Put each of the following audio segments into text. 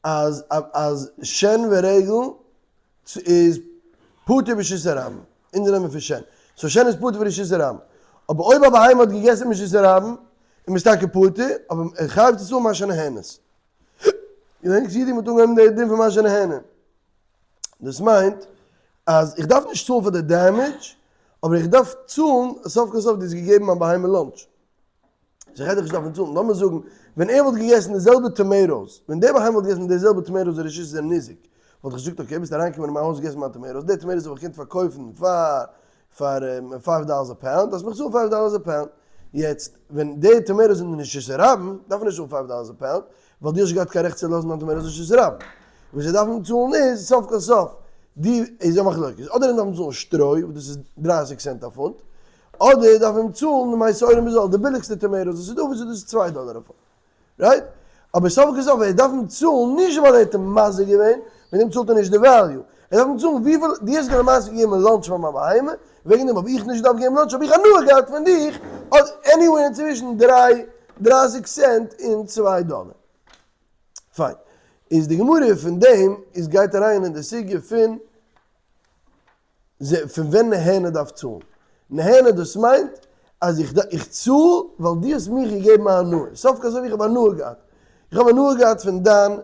אז אז שן ורגל איז פטור ברשות הרבים, אונז נעמען פון שן, so שן איז פטור ברשות הרבים, אבער אויב א בהמה האט געגעסן ברשות הרבים איז מען טאקע פטור, אבער ער חייב צו צאלן מה שנהנית. געדענקסט אידי מ'האט אנגעהויבן די דין פון מה שנהנה. דאס מיינט אז איך דארף נישט צאלן פאר די damage, אבער איך דארף צאלן סוף כל סוף דו האסט געגעבן מיין בהמה lunch. so איך העט דיך נישט דארפן צאלן. לאמיר זאגן ווען ער וואלט געגעסן די זעלבע tomatoes, ווען דער בהמה וואלט געגעסן די זעלבע tomatoes ווי רשות איז ניזק, וואלט איך געזאגט okay ביסט אריינגעקומען אין מיין הויז געגעסן מיין tomatoes, די tomatoes האב איך געקענט פארקויפן פאר פאר five dollars א pound, דארפסט מיך צאלן five dollars א pound. יעצט ווען די tomatoes זענען נישט רשות הרבים, דארף מען נישט צאלן five dollars א pound, ווייל דו האסט נישט געהאט קיין רעכט צו לאזן דיין tomatoes אין רשות הרבים. וואס זיי דארפן צאלן איז, סוף כל סוף, די איז א מחלוקת, אדער זיי דארפן צאלן שטרוי, וואס דאס איז 30 סענט א פונט, אדער דארף מען צאלן דמי שעורים בזול, די ביליגסטע tomatoes וואס איז דא, וואס איז דאס צוויי דאלער א פונט. right? אבער סוף כל סוף ער דארף אים צאלן נישט ווייל ער האט אים מזיק געווען, מיט דעם צאלט ער נישט די value, ער דארף אים צאלן וויפיל דו האסט למעשה געגעבן lunch פאר מיין בהמה, וועגן דעם האב איך נישט געדארפט געבן lunch האב איך הנאה געהאט פון דיך, אדער anywhere אינצווישן דריי דרייסיג סענט און צוויי דאלער. פיין. איז די גמרא פון דעם איז גייט אריין אין די סוגיא פון פון ווען נהנה דארף צאלן. נהנה דאס מיינט אז איך איך צאל ווייל דו האסט מיך געגעבן א הנאה. סוף כל סוף איך האב הנאה געהאט. איך האב הנאה געהאט פון דיין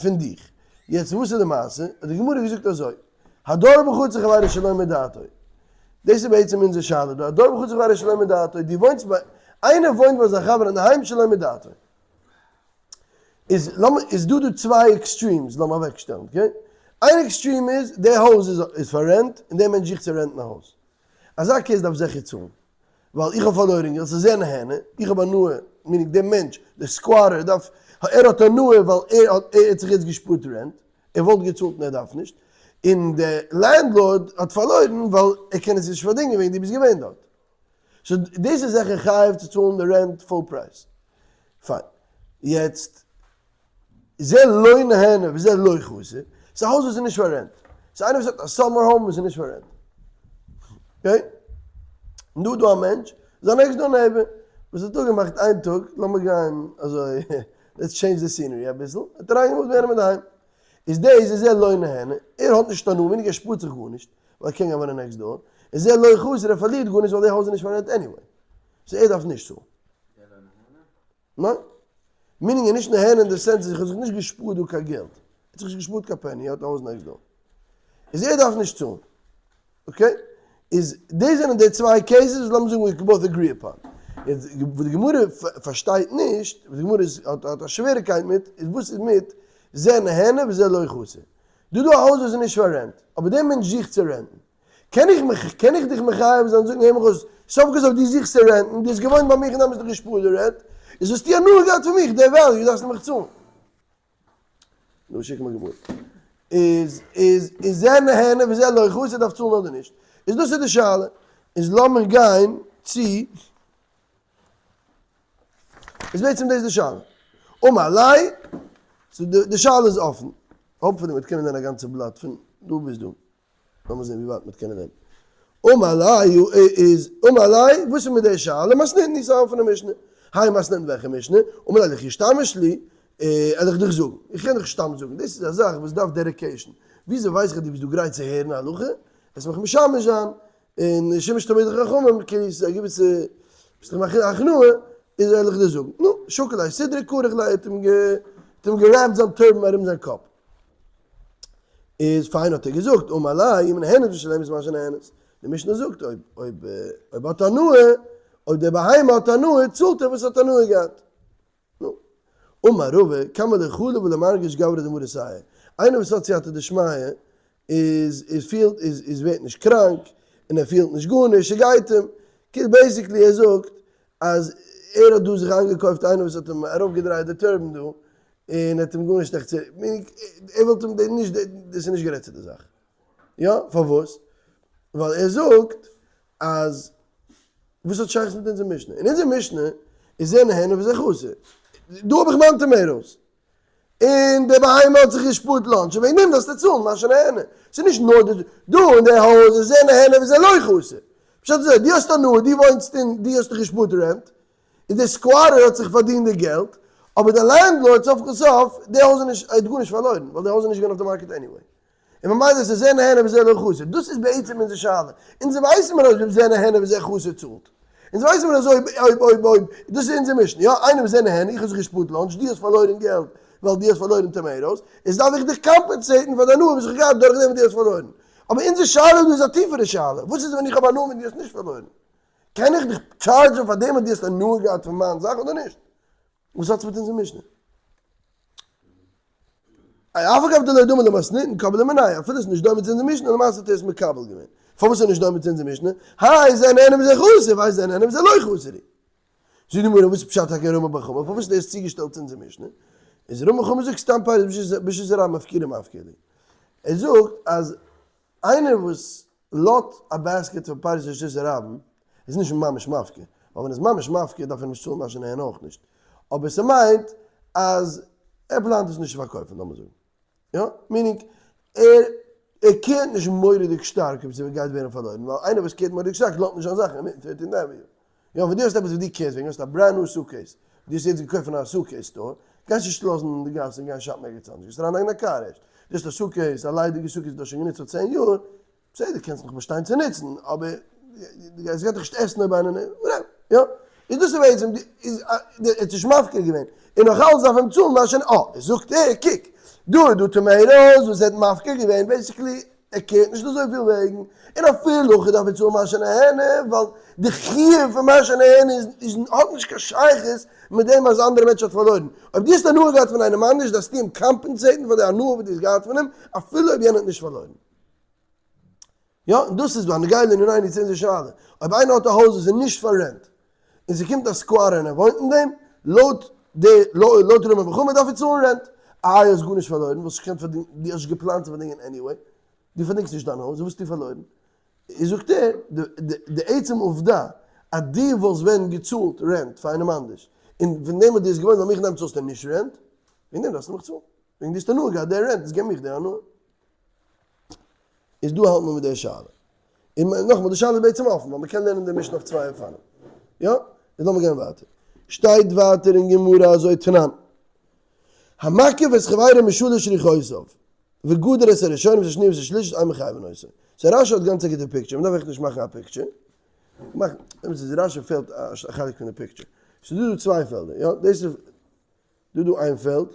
פון דיך. יעצט וואס איז די מעשה? האט די גמרא געזאגט אזוי, הדר בחצר חבירו שלא מדעתו. דאס איז בעצם אונזער שאלה דא. הדר בחצר חבירו שלא מדעתו. דו וואוינסט ביי, איינער וואוינט ביי זיין חבר אינדערהיים שלא מדעתו. איז לאמיר איז דא דא צוויי extremes לאמיר אוועק שטעלן okay? איין extreme איז די הויז איז איז פאר rent און דער מענטש זוכט צו rent ן א הויז. אזא case דארף זיכער צאלן ווייל איך האב פארלוירן געלט ס'איז זייער נהנה איך האב הנאה meaning דער מענטש דער squatter דארף ער האט הנאה ווייל ער האט ער האט זיך יעצט געשפארט rent ער וואלט געצאלט און ער דארף נישט און דער landlord האט פארלוירן ווייל ער קען עס נישט פארדינגען וועגן דו ביסט געווען דארט. so דאס איז זיכער חייב צו צאלן די rent full price. פיין. יעצט, זה לא נהנה וזה לא חסר, ס'איז א הויז וואס איז נישט פאר rent. ס'איז איינער וואס האט א summer home וואס איז נישט פאר rent. okay? און דא איז דא א מענטש, זיין next door neighbor, וואס האט אפגעמאכט איין טאג, לאמיר גיין אזוי, let's change the scenery אביסל, האט אריינגעמופט ביי יענעם אינדערהיים. איז דאס איז זה לא נהנה, ער האט נישט הנאה, meaning ער שפארט זיך גארנישט. ווייל ער קען גיין וואוינען next door, און זה לא חסר ער פארלירט גארנישט ווייל די הויז איז נישט פאר rent anyway, so ער דארף נישט צאלן. ניין. meaning ער איז נישט נהנה אין די sense אז איך האב זיך נישט געשפארט דא קיין געלט. ער האט זיך נישט געשפארט קיין penny, ער האט א הויז next door. איז ער דארף נישט צאלן. okay? איז דאס זענען די צוויי cases וואס לאמיר זאגן we can both agree upon. יעצט וואס די גמרא פארשטייט נישט, וואס די גמרא האט א שוועריקייט מיט, איז וואס איז מיט זה נהנה וזה לא חסר. דא דא א הויז וואס איז נישט פאר rent, אבער דער מענטש זוכט צו rent ן. קען איך מיך, קען איך דיך מחייב זיין זאגן הער מיך אויס, סוף כל סוף דו זוכסט צו rent ן, דו האסט געוואוינט ביי מיך און דאן ביסטו געשפארט די rent, איז האסטו הנאה געהאט פון מיך, די value דארפסטו מיך צאלן. נו שיק מיר גמרא. איז איז איז זה נהנה וזה לא חסר דארף צאלן אדער נישט? איז דאס איז די שאלה. איז לאמיר גיין צו. איז בעצם דאס די שאלה. אמר ליה, so די שאלה איז אפן. hopefully מ'וועט קענען זען א גאנצע בלאט פון דא ביז דא. לאמיר זען ווי ווייט מ'וועט קענען זען. אמר ליה איז אמר ליה, וואס איז מיט די שאלה? מתניתין ס'איז א אפענע משנה. הי מתניתין וועלכע משנה? אמר ליה לכי שתמש לי, על איך דיך זאגן. איך קען דיך סתם זאגן. דאס איז א זאך וואס דארף dedication. וויאזוי ווייס איך אז דו ביסט דא גרייט צו הערן א הלכה? עס מיך משמש זיין. און שימוש תלמידי חכמים כאילו ס'איז א געוויסע ביסט דאך מכין הכנעה איז וועל איך דיר זאגן נו שקל ליה סודרא כרך ליה האט אים האט אים גע wrap ט זיין turban ארום זיין קאפ איז פיין האט ער געזאגט אמר ליה אם נהנית משלמת מה שנהנית די משנה זאגט אויב אויב אויב האט הנאה אויב דער בהמה האט הנאה צאלט ער וואס האט הנאה געהאט. נו. אמר רבא, כמה דחליל ולא מרגיש גברא דמרא סייעא. איינער וואס האט סייעתא דשמיא איז איז פילט איז איז ווערט נישט קראנק און ער פילט נישט גארנישט ס'גייט אים. כאילו basically ער זאגט אז ער האט דא זיך איינגעקויפט איינער וואס האט אים ארויפגעדרייט די turban דא און ער האט אים גארנישט עכט צו ער וואלט אים נישט דאס איז נישט גערעדט צו די זאך. יא? פארוואס? ווייל ער זאגט אז וואס האט שייכות מיט אונזער משנה? אין אונזער משנה איז זה נהנה וזה חסר. דא האב איך מיין tomatoes, און די בהמה האט זיך געשפארט lunch, און וועגן דעם דארפסטו צאלן מה שנהנה. ס'איז נישט נאר די, דא אין די הויז איז זה נהנה וזה לא חסר. פשט איז אזוי, דו האסט הנאה, דו וואוינסט אין, דו האסט דיך געשפארט rent, און דער squatter האט זיך פארדינט די געלט, אבער די landlord סוף כל סוף, די הויז איז נישט, ער האט גארנישט פארלוירן, ווייל די הויז איז נישט געווען אויף די market anyway. און ממילא איז עס זה נהנה וזה לא חסר. דאס איז בעצם אונזער שאלה. אונז ווייסן מיר אויב זה נהנה וזה חסר צאלט. אונז ווייסן מיר אז אויב אויב אויב אויב, דאס איז אונזער משנה, יא, איינער וזה נהנה, איך האב זיך געשפארט lunch, דו האסט פארלוירן געלט ווייל דו האסט פארלוירן tomatoes, איז דארף איך דיך compensate ן פאר די הנאה וואס איך האב געהאט דורך דעם וואס דו האסט פארלוירן. אבער אונזער שאלה דא איז א טיפערע שאלה, וואס איז ווען איך האב הנאה ווען דו האסט נישט פארלוירן? קען איך דיך charge ן פאר דעם וואס דו האסט הנאה געהאט פון מיין זאך אדער נישט? וואס האט עס מיט אונזער משנה? אף על גב דלא דמי למתניתין קבלה מיניה, אפילו עס איז נישט דומה צו אונזער משנה, למעשה האט ער עס מקבל געווען. פארוואס איז נישט דומה צו אונזער משנה? האי זה נהנה וזה חסר, והאי זה נהנה וזה לא חסר. זאגט די גמרא, וואס איז פשט טאקע אין רמי בר חמא? פארוואס האט ער עס צוגעשטעלט צו אונזער משנה? איז רמי בר חמא זאגט סתם פירות ברשות הרבים אפקורי מפקר להו. ער זאגט אז איינער וואס לאט א basket פון פירות ברשות הרבים איז נישט ממש מפקיר, ווייל ווען ער איז ממש מפקיר דארף ער נישט צאלן מה שנהנה אויך נישט, אבער ס'מיינט אז ער פלאנט עס נישט צו פארקויפן לאמיר זאגן, יא, meaning ער ער care ט נישט מורא'דיג שטארק אויב ס'גייט ווערן פארלוירן, ווייל איינער וואס care ט מורא'דיג שטארק לאט נישט זיין זאכן אינמיטן Thirteenth Avenue. יא, ווען דו האסט עפעס וואס דו care סט וועגן, האסט א brand new suitcase, דו האסט יעצט געקויפט פון א suitcase store, גייסט נישט לאזן אין די גאס און גיין shop ן ערגעץ אנדערש, גייסט אריינלייגן א קאר ערשט. דו האסט א suitcase, א ליידיגע suitcase וואס דו האסט שוין גענוצט פאר צען יאר, בסדר קענסט נאך באשטיין צו נוצן, אבער עס גייט דיך נישט עסן אויב איינער whatever, יא? איז דאס איז בעצם די איז ער האט נישט מפקיר געווען, און נאך אלץ דארף אים צאלן מה שנ אה, זאגט ער, קוק, דא איז דא tomatoes וואס ער האט מפקיר געווען, basically ער care ט נישט אזויפיל וועגן, און אפילו הכי דארף ער צאלן מה שנהנה, ווייל די חיוב פון מה שנהנה איז איז האט נישט קיין שייכות מיט דעם אז אנדערע מענטש האט פארלוירן. אויב דו האסט הנאה געהאט פון איינעם אנדערש דארפסטו אים compensate ן פאר די הנאה וואס דו האסט געהאט פון אים, אפילו אויב יענער האט נישט פארלוירן. יא, און דאס איז בנוגע לענינינו צו אונזער שאלה. אויב איינער האט א הויז וואס איז נישט פאר rent, און ס'קומט א squatter און ער וואוינט אין דעם, לויט די לויט רמי בר חמא דארף ער צאלן rent. איי האסט גארנישט פארלוירן, וואלסט נישט געקענט פארדינגען, דו האסט נישט געפלאנט צו פארדינגען anyway, דו פארדינגסט נישט דיין הויז, וואס האסטו פארלוירן? איז זאגט ער, די עצם עובדה אז דו וואלסט ווען געצאלט rent פאר איינעם אנדערש, און פון דעם וואס דו האסט געוואוינט ביי מיך אין דעם צאלסטו נישט rent, וועגן דעם דארפסטו מיך צאלן, וועגן דו האסט הנאה געהאט די rent, איז געב מיך די הנאה. איז דא האלט מען מיט די שאלה. און נאכאמאל, די שאלה איז בעצם אפן, ווייל מ'קען לערנען די משנה אויף צוויי אופנים. יא? איז לאמיר גיין ווייטער. שטייט ווייטער אין גמרא אזוי תנן. המקיף את חברו משלש רוחותיו, וגדר את הראשונה ואת השניה ואת השלישית אין מחייבין אותו. so רשי האט גאנץ א גוטע picture, מ'דארף עכט נישט מאכן א picture. מאך, אמת איז רשי פעלט א חלק פון די picture. ס'איז דא דא צוויי פעלדער, יא? דאס איז דא דא איין פעלד,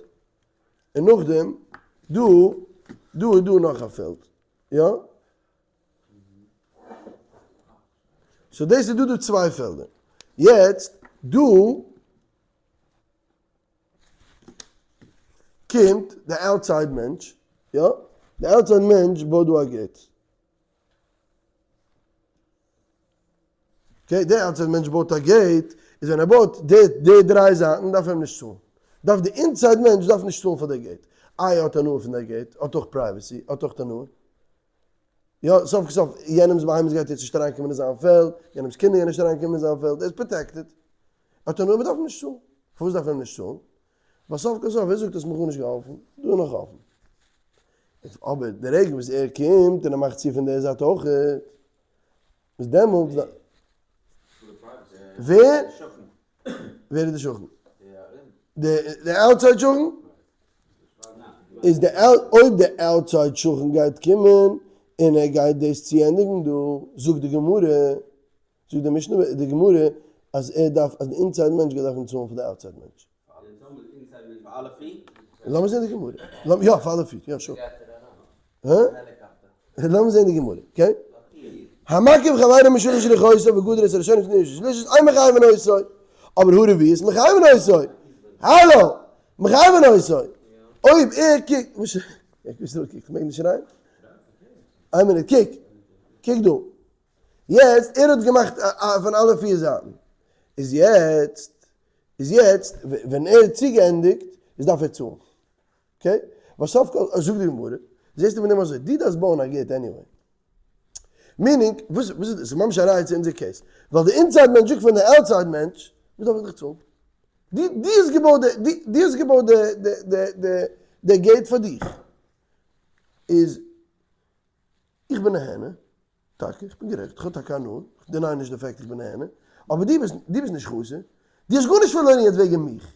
און נאכדעם דא דא איז דא נאך א פעלד, יא? so דאס איז דא דא צוויי פעלדער. יעצט דא קומט די outside מענטש, יא? די outside מענטש בויט דא א gate. okay, די outside מענטש בויט א gate, איז ווען ער בויט די די דריי זייטן דארף ער אים נישט צאלן. דארף די inside מענטש דארף נישט צאלן פאר די gate. איי ער האט הנאה פון די gate, האט אויך privacy, האט אויך הנאה. יא, סוף כל סוף, יענעמ'ס בהמות גייט יעצט נישט אריינקומען אין זיין פעלד, יענעמ'ס קינדער גייען נישט אריינקומען אין זיין פעלד, ער איז protected. האט הנאה, מ'דארף אים נישט צאלן. פארוואס דארף ער אים נישט צאלן? ווייל סוף כל סוף, ווער זאגט האסט מיך גארנישט געהאלפן? דא איז נאך אפן. אבער די רגע וואס ער קומט און ער מאכט צו פון די זייט אויך, איז דעמאלטס ווער? ווער איז די שכן? די outside שכן? איז די אויב די outside שכן גייט קומען און ער גייט דאס צוענדיגן דא, זאגט די גמרא, זאגט די משנה די גמרא אז ער דארף אז די inside מענטש גייט דארפן צאלן פאר די outside מענטש. לאמיר זען די גמרא. יא, פאר אלע פיר, יא sure. לאמיר זען די גמרא, okay? המקיף חברו משלש רוחותיו וגדר את הראשונה ואת השלישית אין מחייבין אותו, אבער הא רביעית מחייבין אותו. האלא! מחייבין אותו. אויב ער קוקט, וואס איז? איך מעג נישט שרייען? איין מינוט, קוק, קוק דא. יעצט, ער האט געמאכט פון אלע פיר זייטן. איז יעצט, איז יעצט ווען ער האט צוגעענדיגט איז דארף ער צאלן. okay? ווייל סוף כל, זאגט די גמרא, זעסטו פון דעם אזוי, דו דארפסט בויען א gate anyway. meaning, וואס וואס איז דאס? ס'איז ממש א ראיה צו אונזער case. ווייל די inside מענטש זאגט פון די outside מענטש, וואס דארף איך דיך צאלן? דו דו האסט געבויט די דו האסט געבויט די די די די די gate פאר דיך. איז איך בין נהנה. טאקע, איך בין גערעכט, איך האב טאקע הנאה, איך deny נישט די fact איך בין נהנה, אבער דו ביסט, דו ביסט נישט חסר, דו האסט גארנישט פארלוירן יעצט וועגן מיך.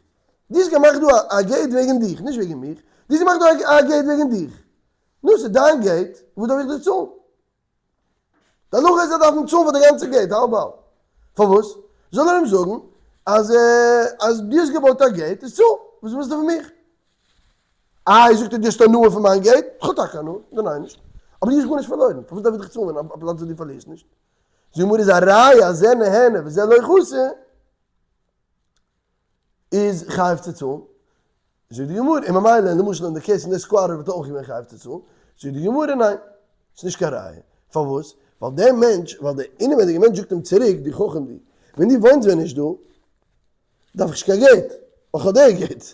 דו האסט געמאכט דא א gate וועגן דיך, נישט וועגן מיך, דו האסט געמאכט דא א gate וועגן דיך, נו ס'איז דיין gate, וואס דארף איך דיר צאלן? די הלכה איז ער דארף אים צאלן פאר די גאנצע gate, האלב האלב. פארוואס? זאל ער אים זאגן אז אז דו האסט געבויט א gate, איז צאל, וואס ווילסטו פון מיך? איי זאגט ער דו האסט הנאה פון מיין gate? איך האב טאקע הנאה, ניין נישט, אבער דו האסט גארנישט פארלוירן, פארוואס דארף איך דיך צאלן ווען א פלאץ וואס דו פארלירסט נישט? זאגט די גמרא איז א ראיה אז זה נהנה וזה לא חסר. איז חייב צו צאלן, זאגט די גמרא, און ממילא למשל אין די case פון די squatter וואלט ער אויך געווען חייב צו צאלן, זאגט די גמרא ניין, ס'איז נישט קיין ראיה, פארוואס? ווייל דער מענטש, ווייל דער אינעווענדיגער מענטש זאגט אים צוריק, דו חכם דו, ווען דו וואוינסט ווען נישט דא, דארף איך נישט קיין gate, ווייל כ'האב דער gate,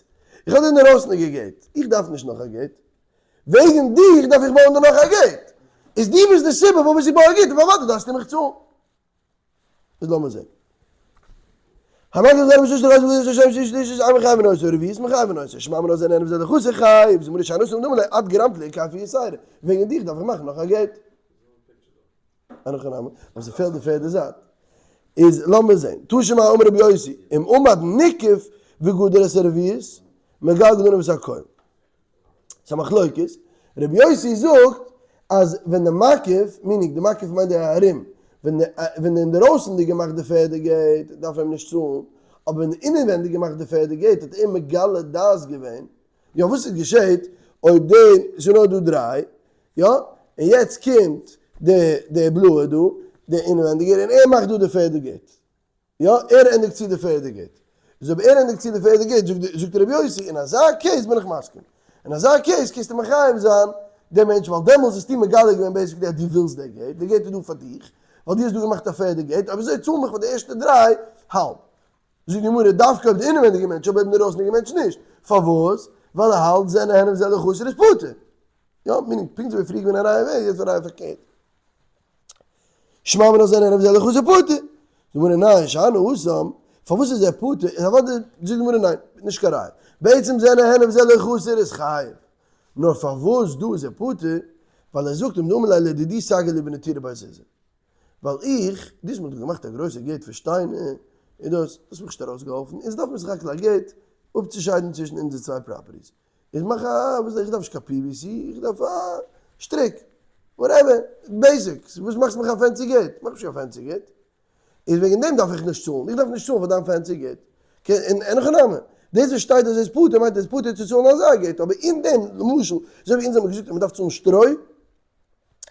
איך האב די אינדערויסניגע gate, איך דארף נישט נאך א gate, וועגן דיך דארף איך בויען דא נאך א gate, איז דו ביסט די סיבה פארוואס איך בוי א gate, אוודאי דארפסטו מיך צאלן. איז לאמיר זען. המקיף זרע משלשת רייז וגז השם שיש ליש עם חייב ונוסה רביעית מחייב ונוסה שמע מנא זענען וזה לחוס חייב זמרי שאנוס ומדומה לי עד גרמת לי כף יסיירה וועגן דיך דארף איך מאכן נאך א gate. אין הכי נמי, אבער ס'פעלט די פערדע זייט. איז לאמיר זען. תא שמע אמר רבי יוסי, אם עמד ניקף וגדר את הרביעית, מגלגלין את הכל. ס'איז א מחלוקת, רבי יוסי זאגט אז ווען די מקיף, meaning די מקיף מיינט די ארום, ווען די ווען די אינדערויסענדיגע מאכט די פערדע gate דארף ער אים נישט צאלן, אבער ווען די אינעווענדיגע מאכט די פערדע gate האט ער מגלה דעת געווען, יא וואס איז געשעט אויב די, ס'איז נאר דא דריי, יא, און יעצט קומט די די בלויע דא, די אינעווענדיגער, און ער מאכט דא די פערדע gate. יא, ער ענדיגט צו די פערדע gate. איז אויב ער ענדיגט צו די פערדע gate, זאגט רבי יוסי, אין אזא case בין איך מסכים. אין אזא case קענסטו מחייב זיין דעם מענטש, ווייל דעמאלס האסטו מגלה געווען basically אז דו ווילסט דער gate, די gate איז דא פאר דיך, ווייל דו האסט דא געמאכט א פערדע gate, אויב אזוי צאל מיך פאר די ערשטע דריי האלב. זאגט די גמרא, דווקא אויב די אינעווענדיגע מענטש, אבער אויב די אינדערויסנדיגע מענטש נישט. פארוואס? ווייל ער האלט זה נהנה וזה לא חסר איז פטור. יא, meaning פונקט אזוי ווי פריער געווען א ראיה ווער, יעצט א ראיה פארקערט. שמע מינה זה נהנה וזה לא חסר פטור. זאגט די גמרא ניין, שאני התם, פארוואס איז ער פטור? איז אוודאי, זאגט די גמרא ניין, נישט קיין ראיה. בעצם זה נהנה וזה לא חסר איז חייב. נאר פארוואס דא איז ער פטור? ווייל ער זאגט אים דאמר ליה לדידי סגי לי בנטירא בי זוזי. ווייל איך, דו האסט מיר דאך געמאכט א גרויסע gate פון שטיינער, און דאס, דאס האט מיך נישט ארויסגעהאלפן, אונז דארף מיר סך הכל א gate אפצושיידן צווישן אונזער צוויי properties. איך מאך א, וואס איך דארף נישט קיין PVC, איך דארף א שטריק, whatever, basics, וואס מאכסט מיך א fancy gate? מאך נישט קיין fancy gate. איז וועגן דעם דארף איך נישט צאלן, איך דארף נישט צאלן פאר דיין fancy gate. און אין הכי נמי, דאס וואס שטייט אז ער איז פטור מיינט ער איז פטור צו צאלן אזא gate, אבער אין דעם, למשל, אזוי ווי אונז האבן געזאגט אז מען דארף צאלן שטרוי,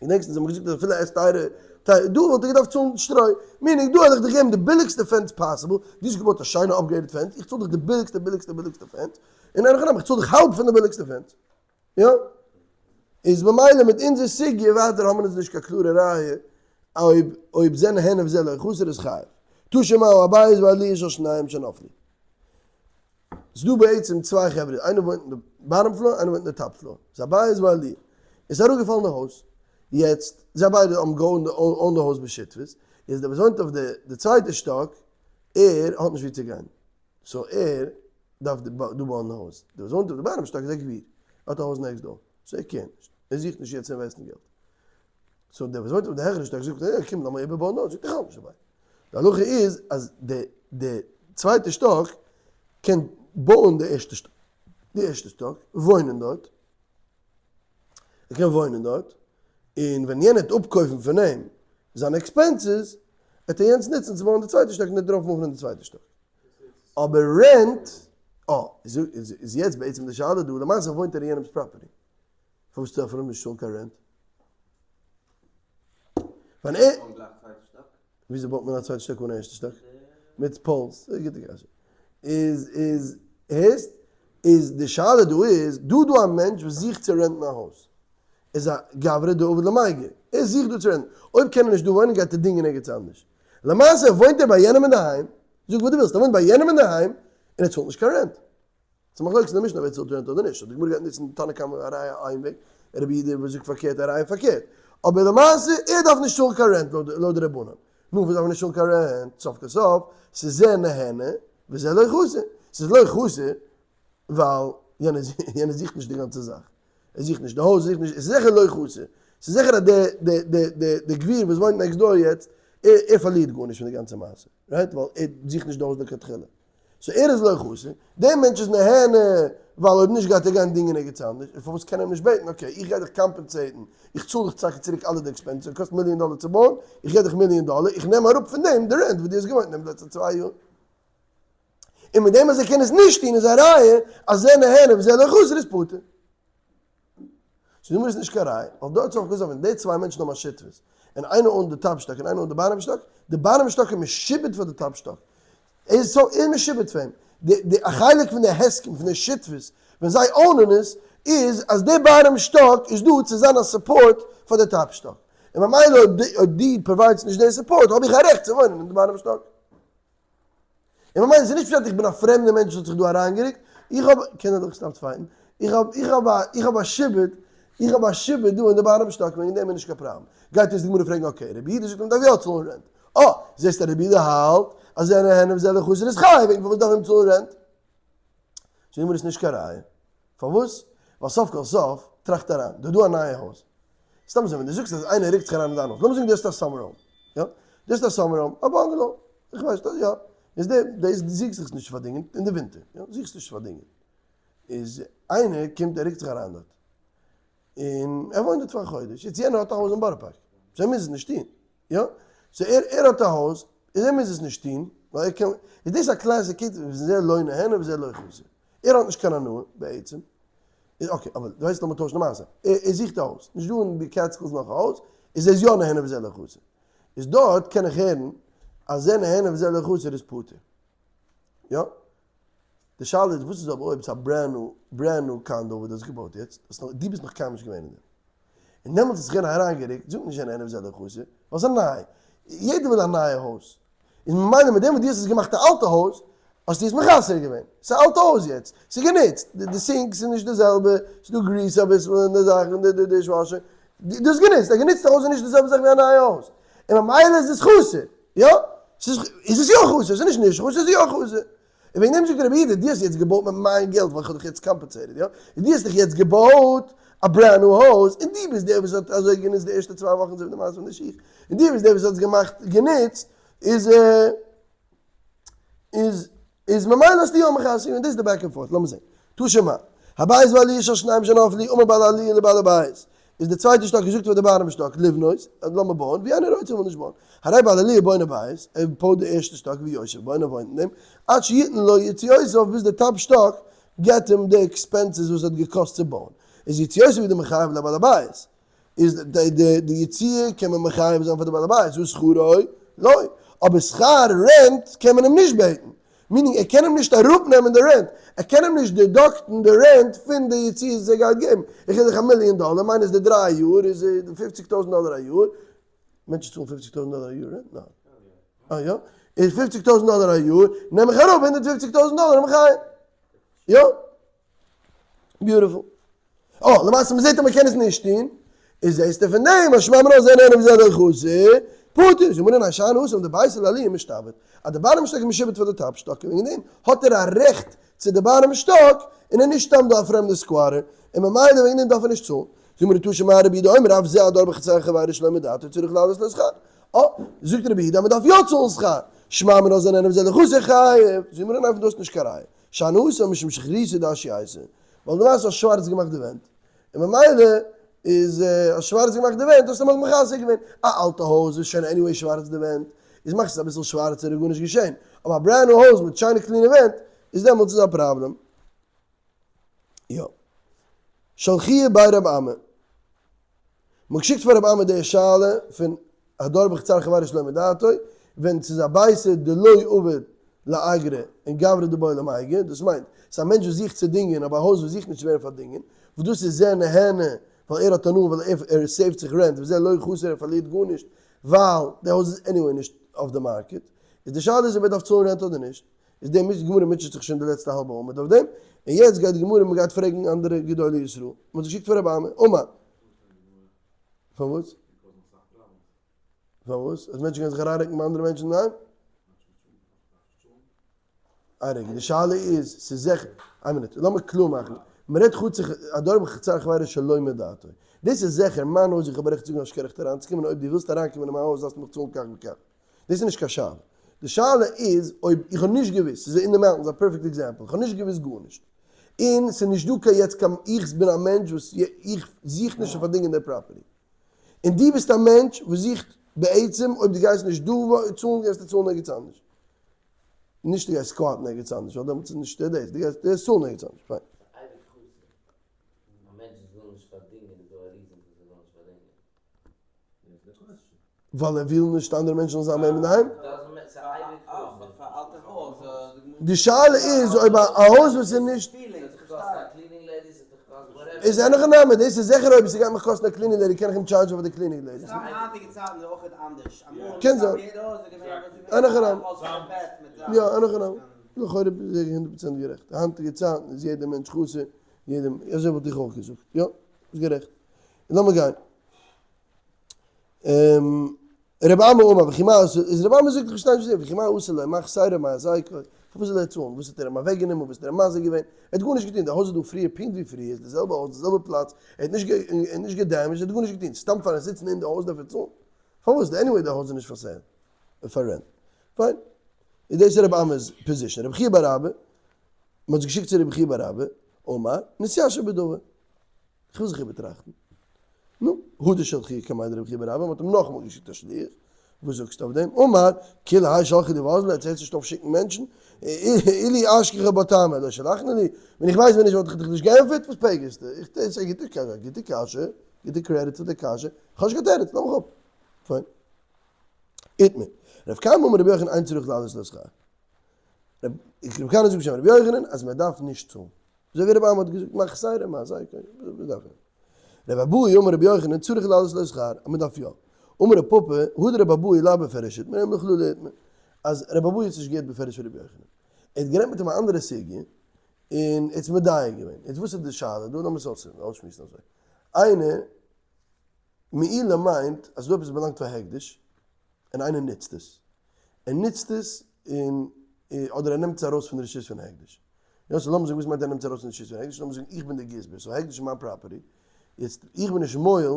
געדענקסט אונז האבן געזאגט אז אפילו ער איז טייערע טייער דא וואלט ער געדארפט צאלן שטרוי, meaning דא וועל איך דיך געבן די ביליגסטע fence possible, דו האסט געבויט א שיינע upgraded fence, איך צאל דיך די ביליגסטע ביליגסטע ביליגסטע fence, און אין הכי נמי איך צאל דיך האלב פון די ביליגסטע fence. יא? איז ממילא מיט אונזער סוגיא ווייטער האבן אונז נישט קיין קלארע ראיה אויב אויב זה נהנה וזה לא חסר איז חייב. תא שמע הבית והעליה של שניהם שנפלו. ס'דא בעצם צוויי חברה, איינער וואוינט אין די bottom floor, איינער וואוינט אין די top floor, ס'איז א בית ועליה, עס איז אראפגעפאלן די הויז, יעצט זיי ביידע האבן געאונט די הויז בשותפות, יעצט דער וואס וואוינט אויף די צווייטע שטאק, ער האט נישט ווי צו גיין, so ער דארף דא בויען די הויז, דער וואס וואוינט אויף די bottom שטאק איז א גביר, ער האט א הויז next door, so ער קער נישט, ער זוכט נישט יעצט צו invest ן געלט. so דער וואס וואוינט אויף די העכערע שטאק זאגט אה קום לאמיר איבערבויען דארט, זאגט איך האלט נישט דערביי. די הלכה איז אז די די צווייטע שטאק קען בויען די ערשטע שטאק, די ערשטע שטאק, וואוינען דארט, ער קען וואוינען דארט, און ווען יענער וועט אפקויפן פון אים זיינע expenses, וועט ער יענץ נוצן צו בויען די צווייטע שטאק און ער וועט ארויף move ן אין די צווייטע שטאק. אבער rent, אה, איז יעצט בעצם די שאלה דא, למעשה וואוינט ער אין יענעמ'ס property. פארוואס דארף ער נישט צאלן קיין rent? ווען ער. וויאזוי בויט מען א צווייטע שטאק אן א ערשטע שטאק? מיט poles. א גוטע קשיא. איז איז הערסט? איז די שאלה דא איז, דא דא א מענטש וואס זוכט צו rent ן א הויז. איז א גברא דעביד למיגר. ער זוכט דא צו rent ן. אויב קען ער נישט דא וואוינען גייט ער דינגען ערגעץ אנדערש. למעשה וואוינט ער ביי יענעם אינדערהיים, זאג וואס דו ווילסט, ער וואוינט ביי יענעם אינדערהיים און ער צאלט נישט קיין rent. ס'איז מחלוקת אין די משנה אויב ער צאלט rent אדער נישט, די גמרא גייט נוצן תנא קמא א ראיה איין וועג, רבי יהודה וואס זאגט פארקערט א ראיה פארקערט, אבער למעשה ער דארף נישט צאלן קיין rent לויט די רבנן, נו וואס דארף ער נישט צאלן קיין rent, סוף כל סוף ס'איז זה נהנה וזה לא חסר, ס'איז לא חסר ווייל יענער זוכט נישט די גאנצע זאך, ער זוכט נישט די הויז, ער זוכט נישט, עס איז זיכער לא חסר, ס'איז זיכער אז די גביר וואס וואוינט next door יעצט, ער פארלירט גארנישט פון די גאנצע מעשה, right? ווייל ער זוכט נישט די הויז לכתחילה. so ער איז לא חסר, דער מענטש איז נהנה ווייל אויב נישט גייט ער גיין דינגען ערגעץ אנדערש, און פארוואס קען ער אים נישט בעטן, okay איך גיי דיך compensate ן, איך צאל דיך טאקע צוריק אלע די expenses, קאסט מיליאן דאלער צו בויען, איך געב דיך מיליאן דאלער, איך נעם אראפ פון דעם די rent וואס דו האסט געוואוינט אין דעם לעצטע 2 יאר. און מיט דעם אז ער קען עס נישט טון איז א ראיה אז זה נהנה וזה לא חסר איז פטור. ס'איז דא מיר איז נישט קיין ראיה, ווייל דארט סוף כל סוף ווען די צוויי מענטשן האבן א שותפות, און איינער own ט די top שטאק און איינער own ט די bottom שטאק, די bottom שטאק איז משועבד פאר די top שטאק, ער איז סאו ער משועבד פאר אים, די די א חלק פון די הסכם פון די שותפות ווען זיי own ען עס, איז אז די bottom שטאק איז דא צו זיין א support פאר די top שטאק, און ממילא אויב די אויב דו provide סט נישט די support האב איך א רעכט צו וואוינען אין די bottom שטאק. און ממילא ס'איז נישט פשט איך בין א פרעמדע מענטש וואס האט זיך דא אריינגערוקט, איך האב, קען ער דאך סתם fight ן, איך האב, איך האב א, איך האב א שעבוד, איך האב א שעבוד דא אין די bottom שטאק וועגן דעם איז נישט קיין פראבלעם. גייט יעצט די גמרא פרעגן okay, רבי יהודה זאגט אז מ'דארף יא צאלן rent. אה, זעסט אז רבי יהודה האלט אז זה נהנה וזה לא חסר איז חייב, וועגן פארוואס דארף מען אים צאלן rent? זאגט די גמרא ס'נישט קיין ראיה. פארוואס? ווייל סוף כל סוף, טראכט אריין, דא איז דא א נייע הויז. סתם אזוי ווען דו זאגסט אז איינער רוקט זיך אריין אין דיין הויז, לאמיר זאגן דו האסט א summer home, יא? דו האסט א summer home, א bungalow, איך ווייס דאס, יא. איז די, דאס זוכסט זיך נישט צו פארדינגען אין די ווינטער, יא? זוכסט נישט צו פארדינגען. איז איינער קומט ער רוקט זיך אריין דארט, און ער וואוינט דארט פאר א חודש, יעצט יענער האט א הויז אין בארא פארק, so ער מוז עס נישט טון, יא? so ער ער האט א הויז, איז ער מוז עס נישט טון, ווייל ער קען, איז דאס א classic case וזה לא נהנה וזה לא חסר. ער האט נישט קיין הנאה בעצם, איז okay, אבער דו ווייסט לאמיר טוישן די מעשה, ער זוכט א הויז, נישט דא אין די קעטסקילס נאך א הויז, איז ער איז יא נהנה וזה לא חסר, איז דארט קען איך הערן אז זה נהנה וזה לא חסר איז פטור. יא? די שאלה איז וואס איז אבער אויב ס'איז א brand new, brand new condo וואס דו האסט געבויט יעצט, דו ביסט נאך קיינמאל נישט געווען אין דעם, און דעמאלטס האט זיך יענער אריינגערוקט, זאג נישט זה נהנה וזה לא חסר, ווייל ס'איז ניי, יעדער וויל א נייע הויז, איז ממילא מיט דעם וואס דו האסט עס געמאכט א אלטע הויז, האסטו עס מחסר געווען. ס'איז א אלטע הויז יעצט, ס'איז גענוצט, די sink איז נישט די זעלבע, ס'איז דא grease אביסל אין די זאכן, די dishwasher, דו האסט גענוצט, א גענוצטע הויז איז נישט די זעלבע זאך ווי א נייע הויז, און ממילא איז עס חסר, יא? ס'איז, איז עס יא חסר, ס'איז נישט נישט חסר, ס'איז יא חסר. און וועגן דעם זאגט רבי יהודה, דו האסט יעצט געבויט מיט מיין געלט ווייל איך האב דיך יעצט compensated, יא? און דו האסט דיך יעצט געבויט א brand new הויז, און דו ביסט דער וואס האט אזוי גענוצט די ערשטע צוויי וואכן אזוי ווי די מעשה פון די שיך, און דו ביסט דער וואס האט עס געמאכט גענוצט, איז איז איז ממילא האסטו יא מחסר געווען, דאס איז די back and forth, לאמיר זען. תא שמע, הבית והעליה של שניהם שנפלו, אמר בעל העליה לבעל הבית, איז די צווייטע שטאק געזאגט פאר די bottom שטאק, לבנות, אז לאמיר בויען, ואיני רוצה וויל נישט בויען. הרי בעל העליה בונה בית, ער בויט די ערשטע שטאק ויושב בו און ער וואוינט אין דעם, עד שיתן לו יציאותיו ביז די top שטאק געבט אים די expenses וואס האט געקאסט צו בויען, איז יציאותיו הוא דמחייב לבעל הבית, איז די די יציאה קען מען מחייב זיין פאר די בעל הבית, ושכרו לא, אבער שכר rent קען מען אים נישט בעטן, meaning ער קען אים נישט אראפנעמען די rent, ער קען אים נישט deduct ן די rent פון די יציאות וואס ער גייט געבן, איך גיב דיך א מיליאן דאלער minus די דריי יאר איז פופציג טויזנט דאלער א יאר, מענטשן צאלן פופציג טויזנט דאלער א יאר rent? ניין. אה יא? איז פופציג טויזנט דאלער א יאר, נעם איך אראפ 150 טויזנט דאלער און מחיה. יא? beautiful. אה, למעשה מ'זעט אז מ'קען עס נישט טון, איז זעסטו פון דעם אז שמע מינה זה נהנה וזה לא חסר, פטור, זאגט מרן שאני התם דביתו לעליה משתעבד, אז די bottom שטאק איז משועבד פאר די top שטאק, און וועגן דעם האט ער א רעכט צו די bottom שטאק, און ער איז נישט סתם דא א פרעמדע squatter, און ממילא וועגן דעם דארף ער נישט צאלן. זאגט מרן תא שמע רבי יהודה אומר אף זה הדר בחצר חבירו שלא מדעתו צריך להעלות לו שכר. אה, זאגט רבי יהודה אז מ'דארף יא צאלן שכר, שמע מינה זה נהנה וזה לא חסר חייב, זאגט מרן ניין פון דא האסטו נישט קיין ראיה. שאני התם משום שחריתא דאשייתא, ווייל די מעשה האט שווארץ געמאכט די ווענט, און ממילא איז האסט שווארץ געמאכט די ווענט האסטו מיך מחסר געווען, א אלטע הויז איז שוין anyway שווארץ די ווענט, איז מאכסט עס אביסל שווארצער איז גארנישט געשען, אבער א brand new הויז מיט שיינע clean ע ווענט איז דעמאלטס איז א פראבלעם. יא. שלחוה בי רב אמי. מ'האט געשיקט פאר רב אמי די שאלה פון הדר בחצר חבירו שלא מדעתו, ווען ס'איז א ביתא דלא עביד לאגרא און גברא דבעי למיגר, דאס מיינט, ס'איז א מענטש וואס זוכט צו דינגען אבער א הויז וואס זוכט נישט צו ווערן פארדינגען, וואס דאס איז זה נהנה ווייל ער האט הנאה ווייל ער save ט זיך rent וזה לא חסר ער פארלירט גארנישט ווייל די הויז איז anyway נישט אויף די market, איז די שאלה איז אויב ער דארף צאלן rent אדער נישט. איז די גמרא מוטשעט זיך שוין די לעצטע האלבע עמוד אויף דעם, און יעצט גייט די גמרא מען גייט פרעגן אנדערע גדולי ישראל, מען האט געשיקט פאר רבי אמי, אמר. פארוואס? פארוואס? אז מענטשן גייען זיך אריינרוקן ביי אנדערע מענטשן אינדערהיים? איין רגע, די שאלה איז, ס'איז זיכער, איין מינוט, לאמיר קלאר מאכן, מען רעדט חוץ זיך הדר בחצר חבירו שלא מדעתו, דאס איז זיכער, מיין הויז איך האב רעכט צו זאגן א שכרך אריינצוקומען, אויב דו ווילסט אריינקומען אין מיין הויז דארפסטו מיך צאלן כך וכך. דאס איז נישט קיין שאלה. די שאלה איז אויב איך האב נישט געוואוסט, ס'איז אין די mountains א perfect example, איך האב נישט געוואוסט גארנישט, און ס'איז נישט דא קיין יעצט קיין, איך בין א מענטש וואס איך זוך נישט צו פארדינגען די property, און דו ביסט א מענטש וואס זוכט בעצם אויב דו גייסט נישט דא צאלן גייסטו צאלן ערגעץ אנדערש. נישט דו גייסט squat ן ערגעץ אנדערש ווייל דעמאלטס איז נישט דאס, דו גייסט צאלן ערגעץ אנדערש, פיין. אייביג חסר. א מענטש וואס וויל נישט פארדינגען איז דא א reason פארוואס ער וויל נישט פארדינגען. ווייל ער וויל נישט אנדערע מענטשן זאלן זיין ביי אים אינדערהיים? די שאלה איז אויב א הויז וואס איז נישט. איז אין הכי נמי, דאס איז זיכער אויב ס'גייט מיך קאסטן א cleaning lady קען איך אים charge ן פאר די cleaning lady. קען זיין. אין הכי נמי. יא אין הכי נמי. לכאורה ביסט זיכער הונדערט פראצענט גערעכט. היינטיגע צייטן איז יעדער מענטש חסר, יעדער, אזוי וואלט איך אויך געזאגט. יא, ביסט גערעכט. לאמיר גיין. רבי אמי אמר וכי מה עשה, איז רבי אמי זאגט איך פארשטיי נישט וכי מה עשה לו, מה חסרו מה הזיקו, פארוואס זאל ער צאלן, וואס האט ער אים אוועק גענומען, וואס האט ער אים מזיק געווען, ער האט גארנישט געטון, די הויז איז דא פריער פונקט ווי פריער, איז די זעלבע הויז, די זעלבע פלאץ, ער האט נישט נישט גע damage ט, ער האט גארנישט געטון, סתם פארן זיצן אין די הויז דארף ער צאלן? פארוואס? Anyway די הויז איז נישט פאר sale, פאר rent. פיין. איז דאס רבי אמי'ס position. רבי חייא בר אבא, מען האט זיך געשיקט צו רבי חייא בר אבא, אמר, נתיישב בדבר. איך וויל זיך איבערטראכטן. נו, הדר שלחוהו קמיה דרבי חייא בר אבא, מ'האט אים נאכאמאל געשיקט א שליח, וואס זאגסטו אויף דעם? אמר, כולי האי שלחי לי ואזלי, עטס הערטס נישט אויף שיקן מענטשן? אילו אשכחך בה טעמא, לא שלחנא לי, ווען איך ווייס ווען נישט וואלט איך דיך נישט געענטפערט, וואס פעגערסטו? איך טוה עס א גוטע קשיא, א גוטע קשיא, גוטע credit פאר די קשיא, איך האב נישט קיין תירוץ, לאז מיך אפ. פיין. איתמר. רב כהנא אמר רבי יוחנן אין צריך לעלות לו שכר. רב כהנא זאגט בשם רבי יוחנן אז מען דארף נישט צאלן. אזוי ווי רבי אמי האט געזאגט מה חסרה מה זיי קען דארף ער. רבי אבהו אמר רבי יוחנן צריך לעלות לו שכר אז מען דארף יא. אמר רב פפא הא דרבי אבהו לאו בפירוש איתמר אלא מכללא איתמר אז רבי אבהו האט נישט געהערט בפירוש פון רבי יוחנן. ער האט גערעדט מיט אים א אנדערע סוגיא און ער האט עס מדייק געווען. יעצט וואס איז די שאלה דא לאמיר עס אויסשמועסן אזוי. איינער מעילה מיינט אז דא עפעס באלאנגט פאר הקדש און איינער נוצט עס. ער נוצט עס און אדער ער נעמט עס ארויס פון די רשות פון הקדש. יא so לאמיר זאגן וואס מיינט ער נעמט עס ארויס פון די רשות פון הקדש, לאמיר זאגן איך בין דער גזבר, so הקדש איז מיין property, יעצט איך בין נישט מועל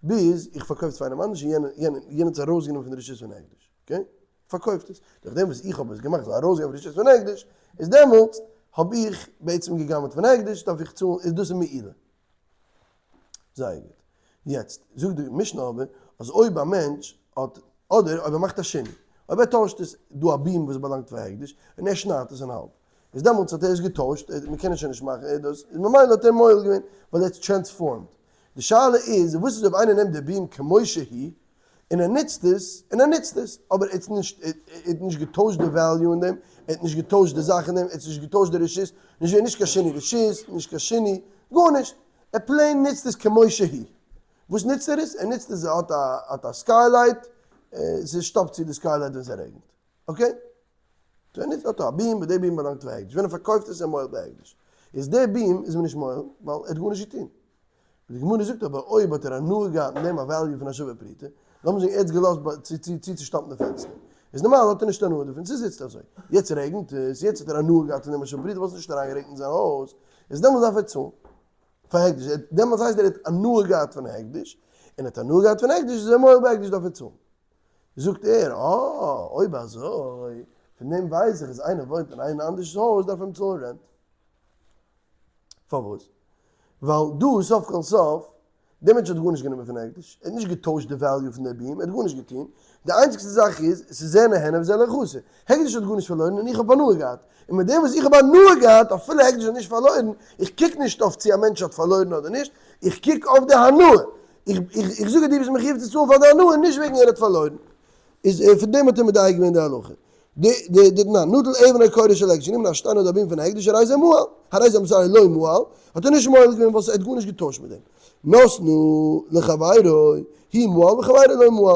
ביז איך פארקויף עס פאר איינעם אנדערש און יענער יענער יענער האט עס ארויסגענומען פון די רשות פון הקדש, okay? פארקויפט עס, דורך דעם וואס איך האב עס געמאכט זאל ארויסגיין פון די רשות פון הקדש, איז דעמאלטס האב איך בעצם גע'גנב'ט פון הקדש, דארף איך צאלן, איז דאס איז מעילה. זייער גוט. יעצט זאגט די משנה אבער אז אויב א מענטש האט, אדער אויב ער מאכט א שינוי, אויב ער טוישט עס, דא א beam וואס באלאנגט פאר הקדש, און ער שניידט עס אין האלב, איז דעמאלטס האט ער עס געטוישט, מען קען עס שוין נישט מאכן, ער דאס, איז ממילא האט ער מועל געווען, ווייל ער האט עס transformed. די שאלה איז, וואס איז אויב איינער נעמט די beam כמו שהיא, און ער נוצט עס, און ער נוצט עס, אבער ער האט נישט, ער האט נישט געטוישט די value אין דעם, ער האט נישט געטוישט די זאך אין דעם, ער האט נישט געטוישט די רשות, נישט נישט קיין שינוי רשות, נישט קיין שינוי, גארנישט, ער plain נוצט עס כמו שהיא. וואס נוצט ער עס? ער נוצט עס, ער האט א, האט א skylight, ס'שטאפט צו די skylight ווען ס'רעגנט. Okay? So ער נוצט, האט א beam, וואס די beam באלאנגט פאר הקדש, ווען ער פארקויפט עס איז ער מועל בהקדש. איז די beam איז מען נישט מועל, ווייל ער האט גארנישט געטון. די גמרא זאגט אבער אויב האט ער הנאה געהאט אין דעם א value פון א שווה פרוטה, לאמיר זאגן ער האט עס געלאזט צו צושטאפן די פענסטער, איז נארמאל האט ער נישט הנאה דערפון, ס'זיצט אזוי, יעצט רעגנט עס, יעצט האט ער הנאה געהאט פון דעם א שווה פרוטה ווייל ס'איז נישט אריינגערעגנט אין זיין הויז, איז דעמאלטס דארף ער צאלן פאר הקדש, דעמאלטס הייסט ער האט הנאה געהאט פון הקדש, און ער האט הנאה געהאט פון הקדש איז ער מועל בהקדש דארף ער צאלן. זאגט ער, אה, אויב אזוי, פון דעם ווייס איך אז איינער וואוינט אין איינער אנדערש'ס הויז דארף ער אים צאלן rent. פארוואס? ווייל דא סוף כל סוף, דער מענטש האט גארנישט גענומען פון הקדש, ער האט נישט געטוישט די value פון די beam, ער האט גארנישט געטון, די איינציגסטע זאך איז, עס איז זה נהנה וזה לא חסר, הקדש האט גארנישט פארלוירן און איך האב הנאה געהאט, און מיט דעם וואס איך האב הנאה געהאט, אפילו הקדש האט נישט פארלוירן, איך קוק נישט אויף צו א מענטש האט פארלוירן אדער נישט, איך קוק אויף די הנאה, איך איך זאג אז דו ביסט מחויב צו צאלן פאר די הנאה, נישט וועגן ער האט פארלוירן. איז פון דעם האט ער מדייק געווען די הלכה. די די דתנן, נטל אבן או קורה של הקדש, גענומען א שטיין אדער א beam פון הקדש, הרי זה מעל, הרי זה I'm sorry לא מעל, האט ער נישט מועל געווען ווייל ס'האט גארנישט געטוישט מיט דעם. נתנו לחבירו, הוא מעל וחבירו לא מעל.